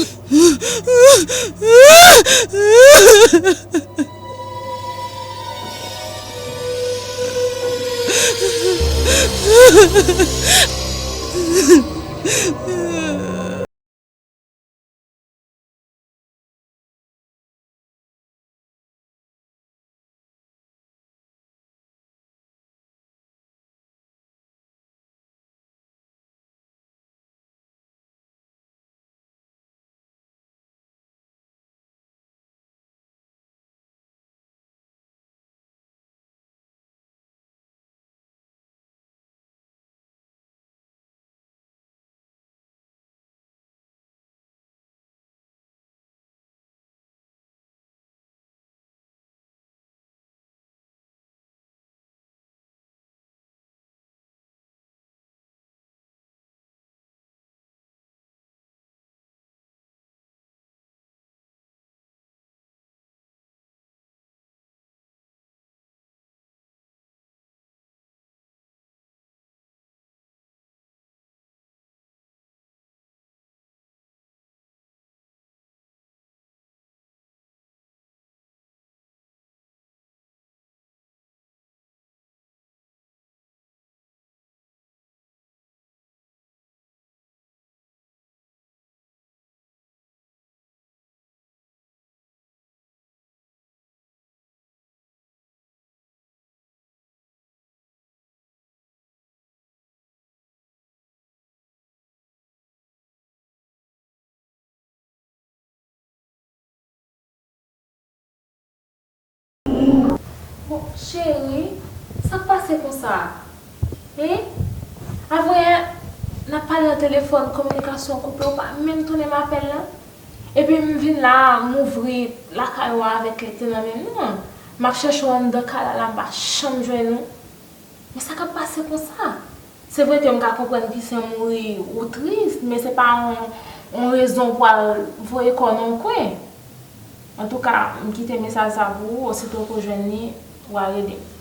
Cheri, sa k pase konsa? Hen? Avanyè, n ap pale nan telefòn, kominikasyon koupe, ou pa menm tounen m apèl lan. Epi m vin la, m ouvri lakay ou a avèk lè k te nan men m nan. M ap chèche w anndan kay la, la, m pa janm jwenn ou. Men sa k ap pase konsa? Se vre ke m ka konprann Christian mouri, ou tris, men se pa yon, yon rezon pou al voye kò w nan yon kwen. Antouka, m kite mesaj sa pou ou, osito ke w jwenn li, w a rele m.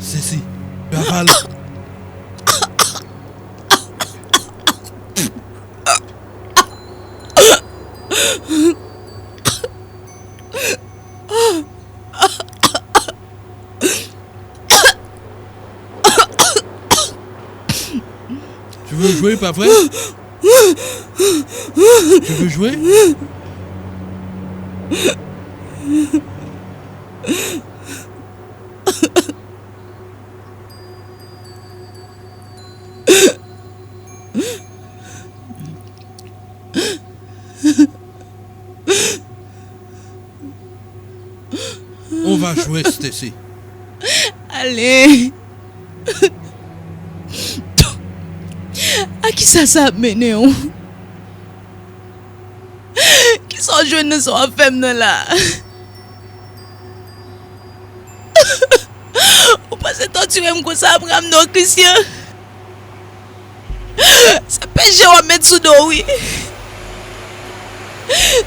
Sesi, aval. Tu veux jouer, pas vrai? Tu veux jouer? On va jouer, Stacy. Ale. A kisa sa ap mennen w? Kisa w jwenn nan sa w ap fè m nan la? Ou panse tòtire m konsa ap ramenn w Christian? Se peche w ap met sou do w, wi.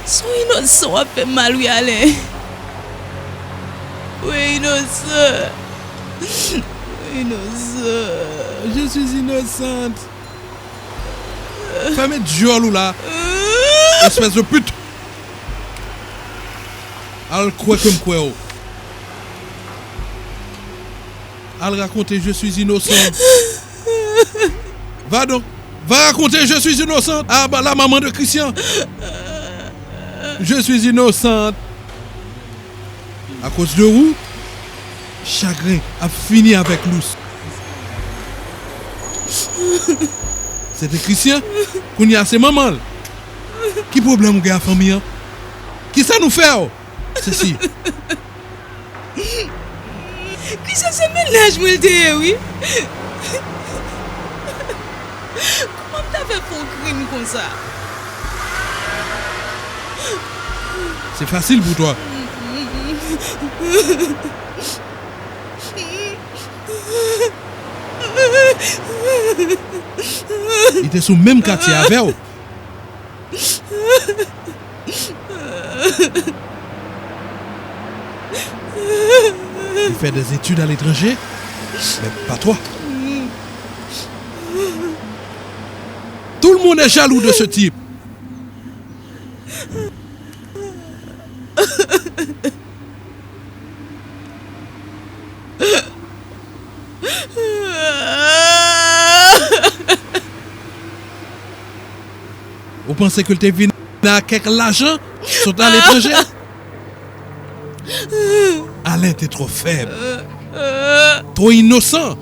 Se yon inosan w ap fè m mal, wi, Alen. Ou inosan. Ou inosan. Je suis innocente. Fèmen dyòl ou la. Espèce de pute. Al kwè ke m kwè w. Al rakonte je suis innocent. Va donc. Va raconter je suis innocente à la maman de Christian. Je suis innocente. Akoz de ou, chagren ap fini avèk Lous. Se te Christian, kounye a se manman l. Ki pwoblèm ou gen ak fanmi an? Kisa nou fè w? Sesi. Christian se mennaj mwen l te ye, wi. Kòman m ta fè fè w krim konsa? C'est facile pour toi. Li te sou menm katye avè w. Il fait des études à l'étranger, mais pas toi. Tout le monde est jaloux de ce type. panse ke l te vin ak kèk lajan sot aletranje? Alain te twò fèb, twò inosan.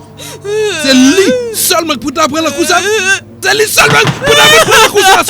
Se li sèlman ki pou ta pran lakou sa. Se li sèlman ki pou ta pran lakou sa.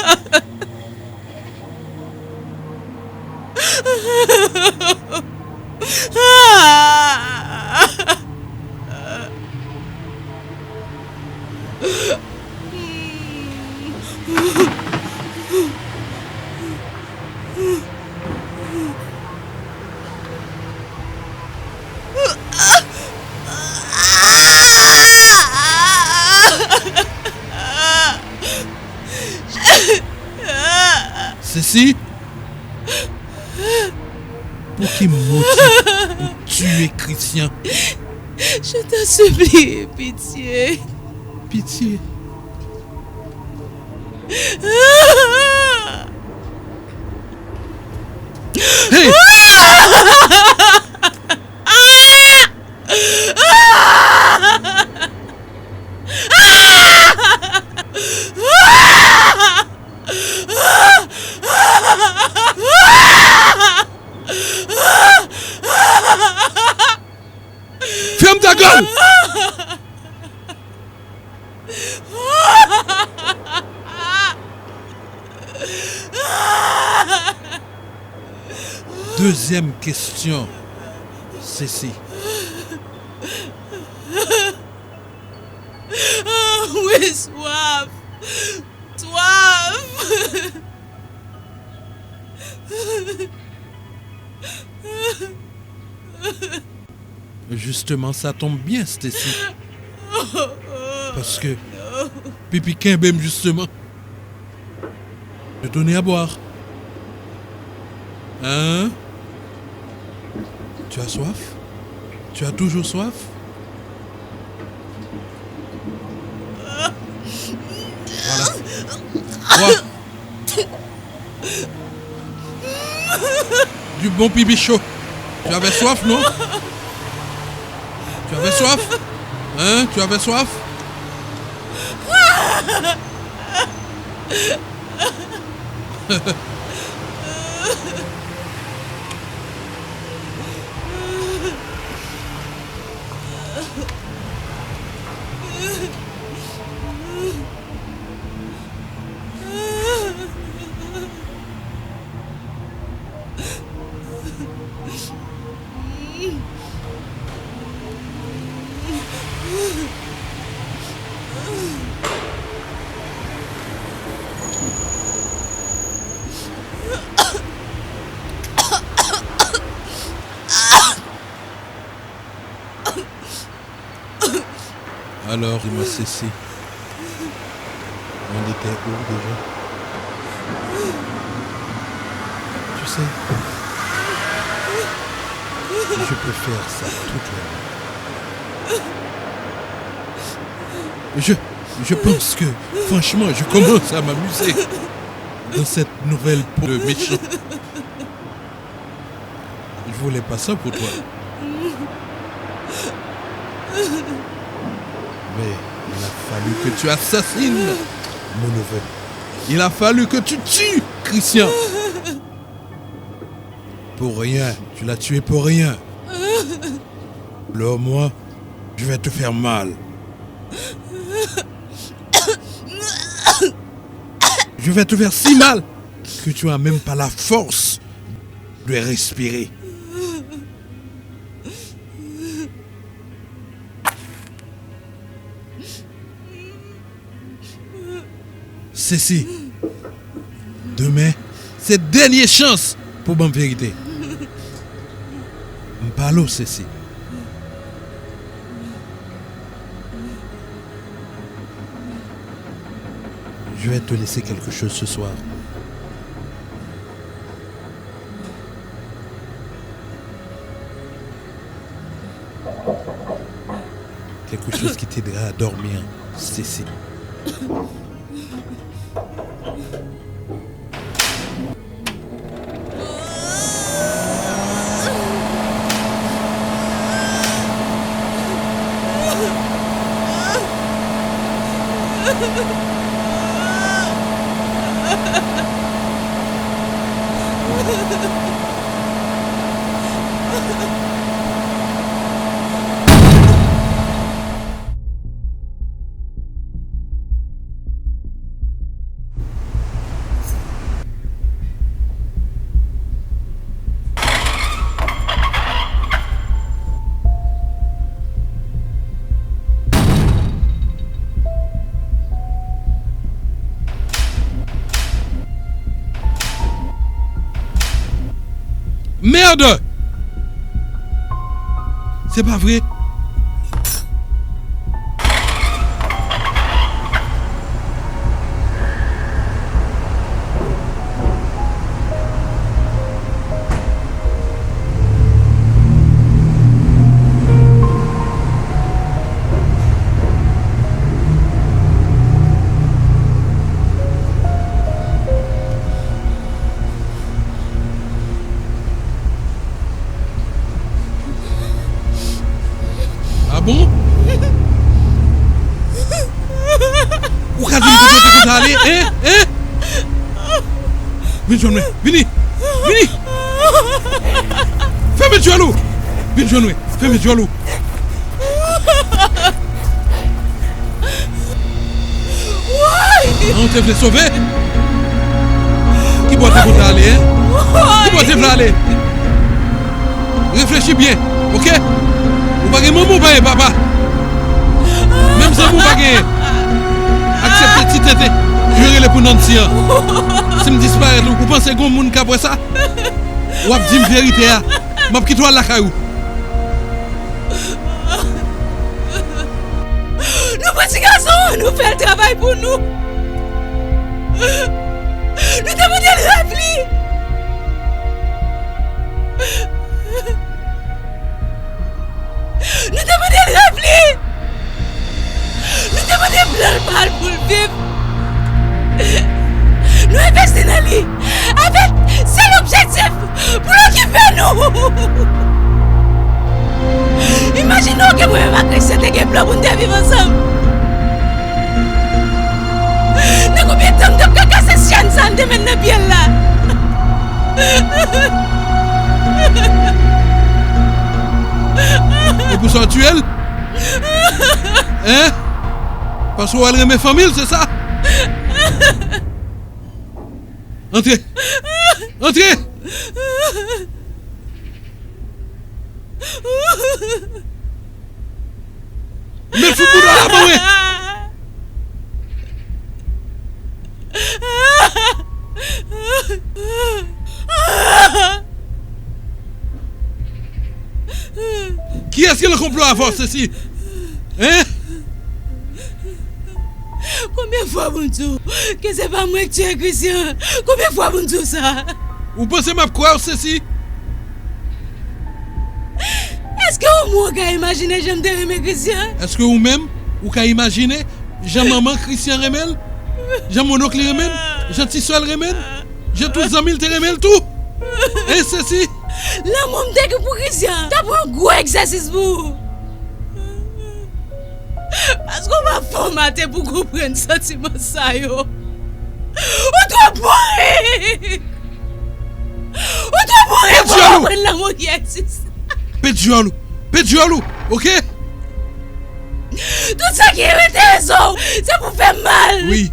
Cécile, pou ki motif ou tiye Christian? Je t'en supplie, pitié. Pitye. Hey! Fèm ta gòl! Dezyèm kesyon, Cécile. Wi, swaf. Swaf. Justement, ça tombe bien, Stacy. Paske pipi kenbe m, justement. Je donnais à boire. Hein? Tu as soif? Tu as toujours soif? Voilà. Bois. Du bon pipi chaud. Tu avais soif, non? Tu avais soif? Hein? Tu avais soif? Alors, dis-moi ceci. On était où déjà? Tu sais, je peux faire ça toute la nuit. Je, je pense que, franchement, je commence à m'amuser dans cette nouvelle peau de méchant. Je voulais pas ça pour toi. Mais il a fallu que tu assassines mon neveu. Il a fallu que tu tues Christian. Pour rien. Tu l'as tué pour rien. Alors moi, je vais te faire mal. Je vais te faire si mal que tu n'as même pas la force de respirer. Ceci, demen, se dènye chans pou ban m verite. M pale w, Ceci. Je vais te laisser quelque chose ce soir. Quelque chose qui t'aidera à dormir, Cécile. Merde! Se pa vre. Ah bon? Ou ka di m kote w te konn ale, en? En? Vin jwenn mwen. Vini. Vini. Fèmen djòl ou. Vin jwenn mwen. Fèmen djòl ou. An, ou te vle sove? Ki bò w te konn ale, en? Ki bò w te vle ale? Reflechi byen, oke? Ou pa gen manman, ou pa gen papa. Menm zanmi ou pa genyen. Aksepte ti tenten yo rele pou Nancy an. Si m disparèt, ou, ou panse gen moun k ap wè sa? W ap di m verite a. M ap kite w al lakay ou. Nou pran ti gason an, nou fè l travay pou nou. Nou te mande l rèv li. Nou te mande l rèv li. Nou te mande plan l pa l pou l viv. Nou envesti nan li avèk sèl objektif pou l okipe nou. Imajine w ke mwen menm ak Christian te gen plan pou n te viv ansanm. Nan konbyen tan m t ap ka kase chèn sa a n te met nan pye l la? E pou sa w tiye l? Hein? Paske w al renmen fanmi l, se sa? Antre! Antre! Met fout bouda la ban mwen! Kiyès ki nan konplo avè w, Ceci? Hein? Konbyen fwa pou m di w ke se pa mwen k tiye Christian? Konbyen fwa pou m di w sa? Ou panse m ap kwè w, Ceci? Èske ou menm ou ka imajine jan m te renmen Christian? Èske ou menm ou ka imajine jan manman Christian renmen l? Jan mononk li renmen l? Jan ti sè l renmen l? Jan tout zanmi l te renmen l tou? Hein, Ceci? Lanmou m te gen pou Christian t ap yon gwo egzèsis pou ou. Paske w pa fòmate pou konprann santiman sa yo. Ou twò bourik! Ou twò bourik pou konprann lanmou ki egziste. Pèdi djòl ou! Pèdi djòl ou! Oke? Tout sa ki enterese w, se pou fè m mal. Wi.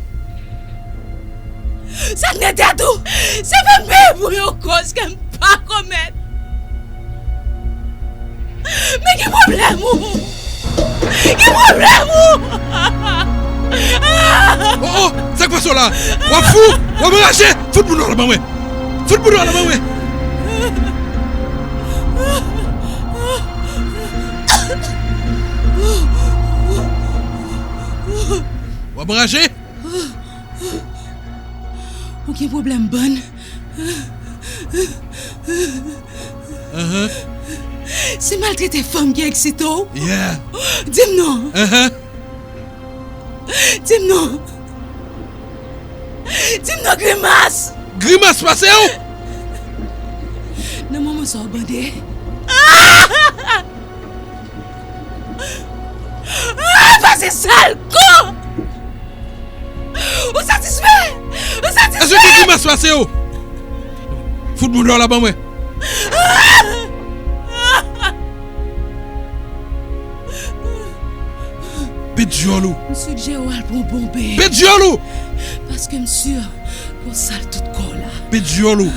Sa k nan tèt ou, se fè m peye pou yon kòz ke m pa komèt. Men ki pwoblèm ou? Ki pwoblèm ou? Oh, oh, sa k pase w la? W ap fou? W ap anraje? Fout bouda w la ban mwen! Fout bouda w la ban mwen! W ap anraje? Ou gen pwoblèm, bann. Ahan. Se maltrete fanm ki eksite w? Yeah. Di m non. Ahan. Di m non. Di m non, Grimas. Grimas pase w? Nan moman sa w bande. Ah, pase sal kon! Ou satisfè? Ou satisfè? Èske Grimas pase w? Fout mouda w la ban mwen. Pete dyòl ou. M sigjere w al pran bonbe. Pete dyòl ou. Paske m si konsa l tout kò w la. Pete dyòl ou.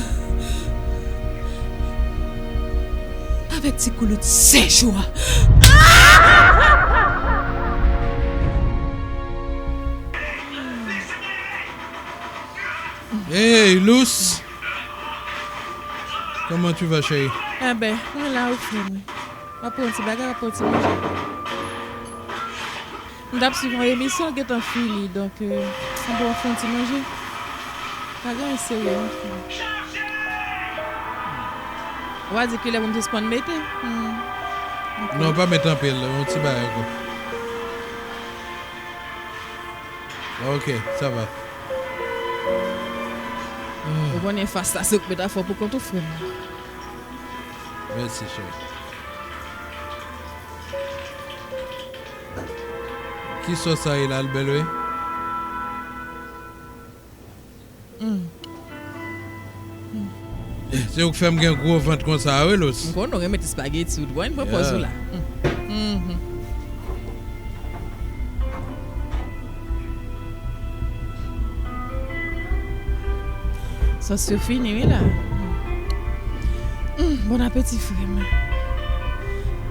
Avèk ti koulout sèch ou a. Hey, Lous! Comment tu vas, chérie? Enben, mwen la wi, frè mwen. M ap pran yon ti bagay, m ap pran yon ti manje. M t ap swiv yon emisyon, l gentan fini, donk, euh, m pral fè yon ti manje. Pa gen anyen serye, non, frè mwen. Ou a di kilè pou m sispann mete? Hmm. Ok. Non, pa mete anpil, yon ti bagay ankò. Ok, sa va. Hmm. Ou konnen fas la se yon metafò pou kont ou, frè m. Mèsi, cheri. Ki sòs sa ye la, l bèl, wi? Hmm. Se ou k fè m gen gwo vant konsa, wi, Lous. M konnen w renmen ti espageti, w t wè, pran pòz ou la. Mm. Mhm. Sòs yo fini, wi, la. Mm, bon apeti, frè m.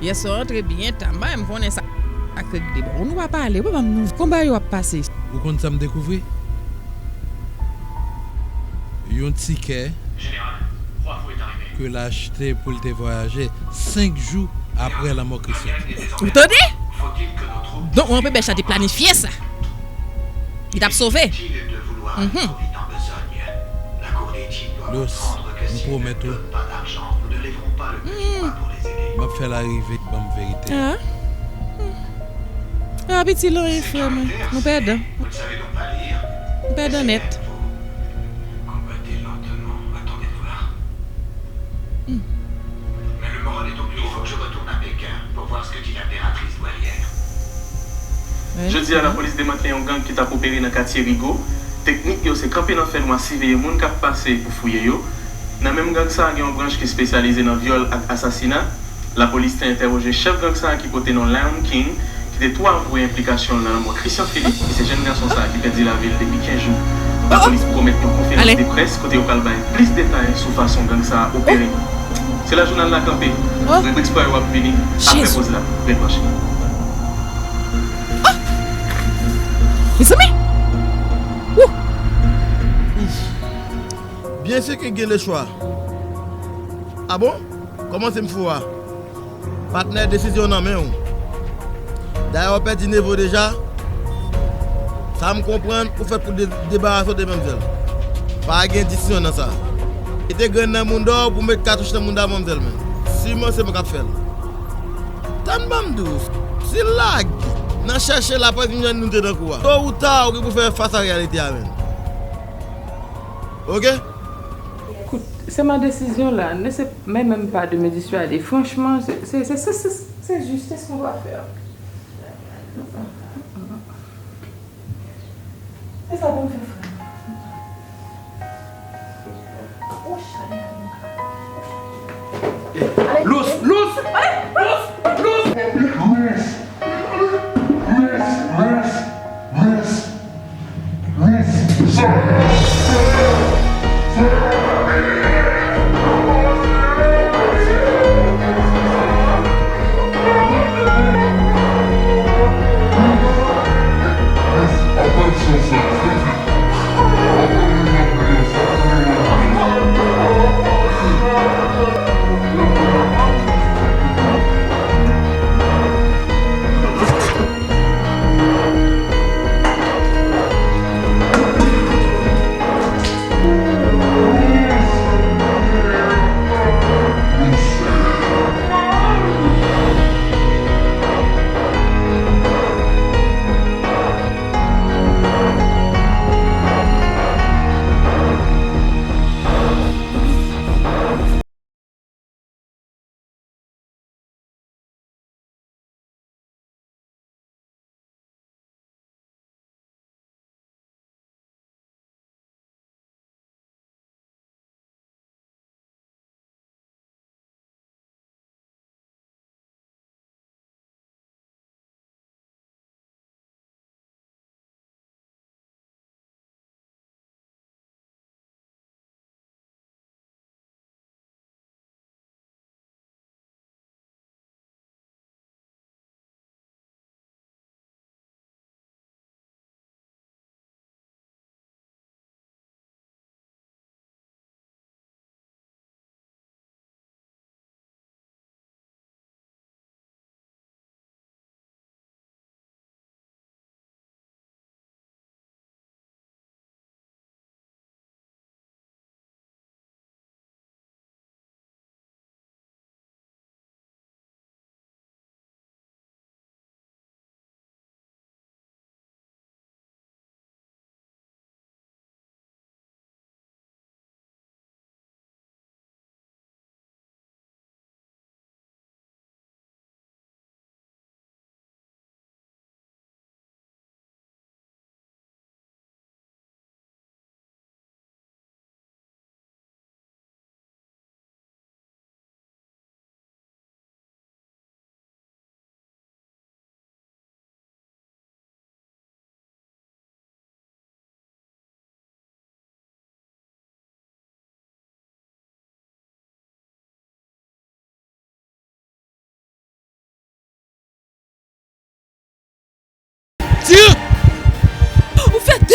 Yè swa w antre byen ta, m pa menm konnen sa. Ak règ de bon. Nou pa pale, w pa ban m nou. Konba yo ap pase. Ou konn sa m dekouvri? Yon tikè ke l achte pou l te vwayaje senk jou apre lanmò Christian. Ou tande? Donk, mwen, Bèbèch la te planifye sa. Li t ap sove. Mhm. Lous, m pwomèt ou, m ap fè l arive, ban m verite a. Ah. Ah, piti Lori, frè mwen. Nou pèdan. Nou pèdan nèt. Hmm. Jodi a, lapolis demantle yon gang ki t ap opere nan katye Rigo. Teknik yo se kanpe nan fènwa, siveye moun k ap pase pou fouye yo. Nan menm gang sa a, gen yon branch ki espesyalize nan vyòl ak asasina. Lapolis te entèwoje chèf gang sa a ki pote non Lion King, ki te tou avwe enplikasyon l nan lanmò Christian Philippe, ki se jèn gason sa a ki pèdi lavi l depi kenz jou. Lapolis pwomèt yon konferans de près kote yo pral bay plis detay sou fason gang sa a opere. Se la jounal la kanpe. Ribrik spò yo ap vini apre poz la. Ret branche. Mezanmi! Wouh! Bien sûr que gen le choix. Ah bon? Kòman se m fou a? Patnè, desizyon nan men w. Dayè, w pèdi Nevo deja. Sa m konprann, ou fèt pou de-, debarase w de manmzèl. Pa gen disisyon nan sa. Mete grenn nan mounda w pou met katouch nan mounda manmzèl, men. Siman se mwen k ap fè l. Tann ban m di w, si l lage nan chèche laprès, vin jwenn nou te nan kou a. To ou ta, ou gen pou fè fas a reyalite a, men. Oke? Écoute, c'est ma décision là. Ne sais même pas de me dissuader. Franchement, c'est, c'est, c'est, c'est, c'est, c'est juste, c'est ce qu'on va faire. C'est ça qu'on fait, frère. Lous, Lous, Lous, Lous.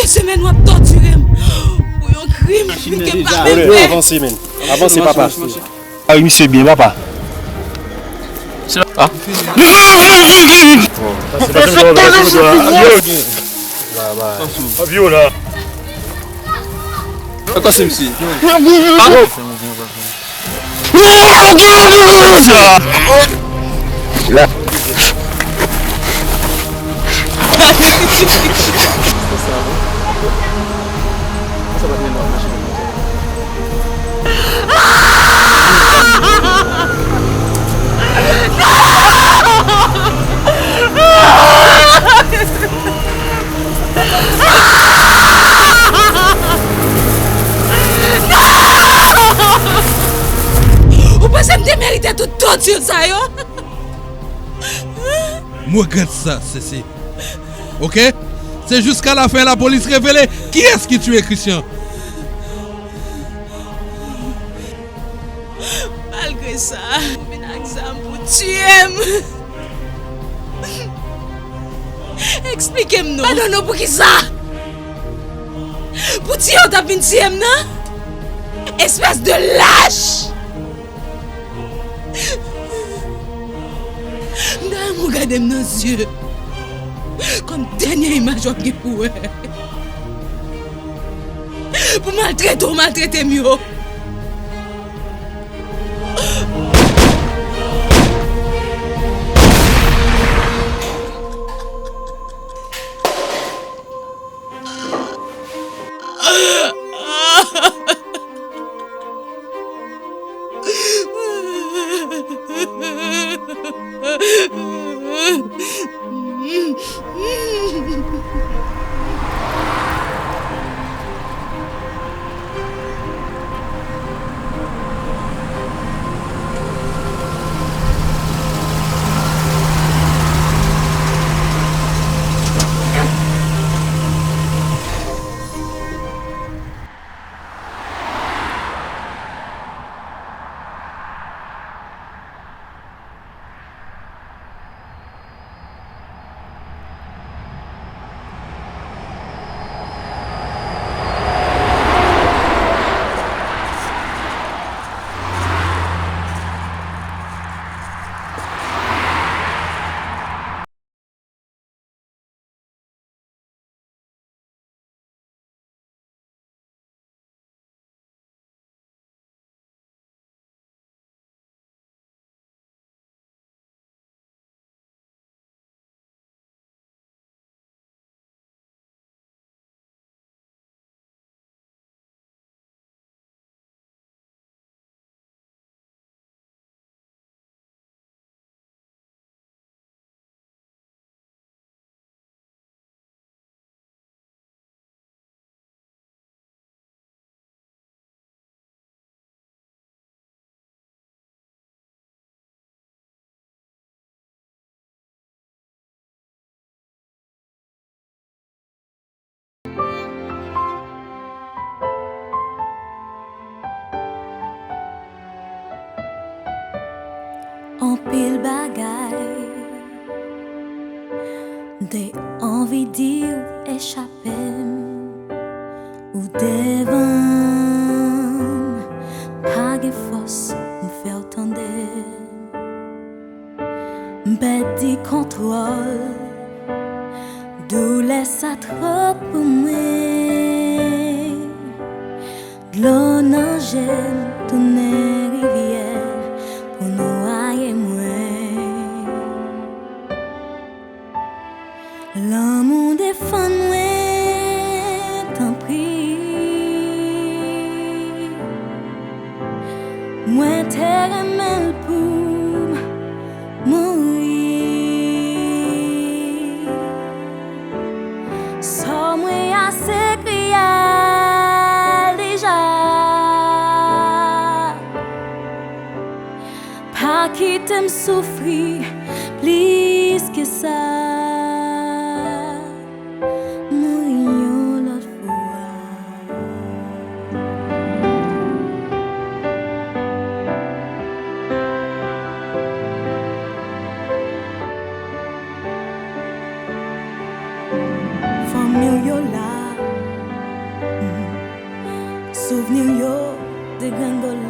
Semèn w ap tòtire m pou yon krim ke m pa menm fè. Avanse, men. Avanse, papa. Ay, misye byen, papa. Ou panse m te merite tout tòti sa yo? M regrèt sa, Sese. Oke? Se jiska lafen lapolis revele kiyès ki tiye Christian. Malgre sa, ou vin ak zam pou tiye m. Eksplike m non. Padon non, poukisa? Pou tiye w t ap vin tiye m nan? Espès de lach! M ta renmen w gade m nan zye kòm dènye imaj w ap gen pou wè. Pou maltrete w maltrete m yo. Anpil bagay m te anvi di w echape m. Ou devan m, pa gen fòs m fè w tande. M pèdi kontwòl, doulè sa twòp pou mwen. Dlo nan je m tounen rivyè pou nwaye mwen. Lanmou defann mwen, tanpri. Mwen te renmen l pou m mouri. Sò mwen ase kriyèl deja. Pa kite m soufri plis ke sa. Mouri yon lòt fwa. Fanmi w yo la, Grangola.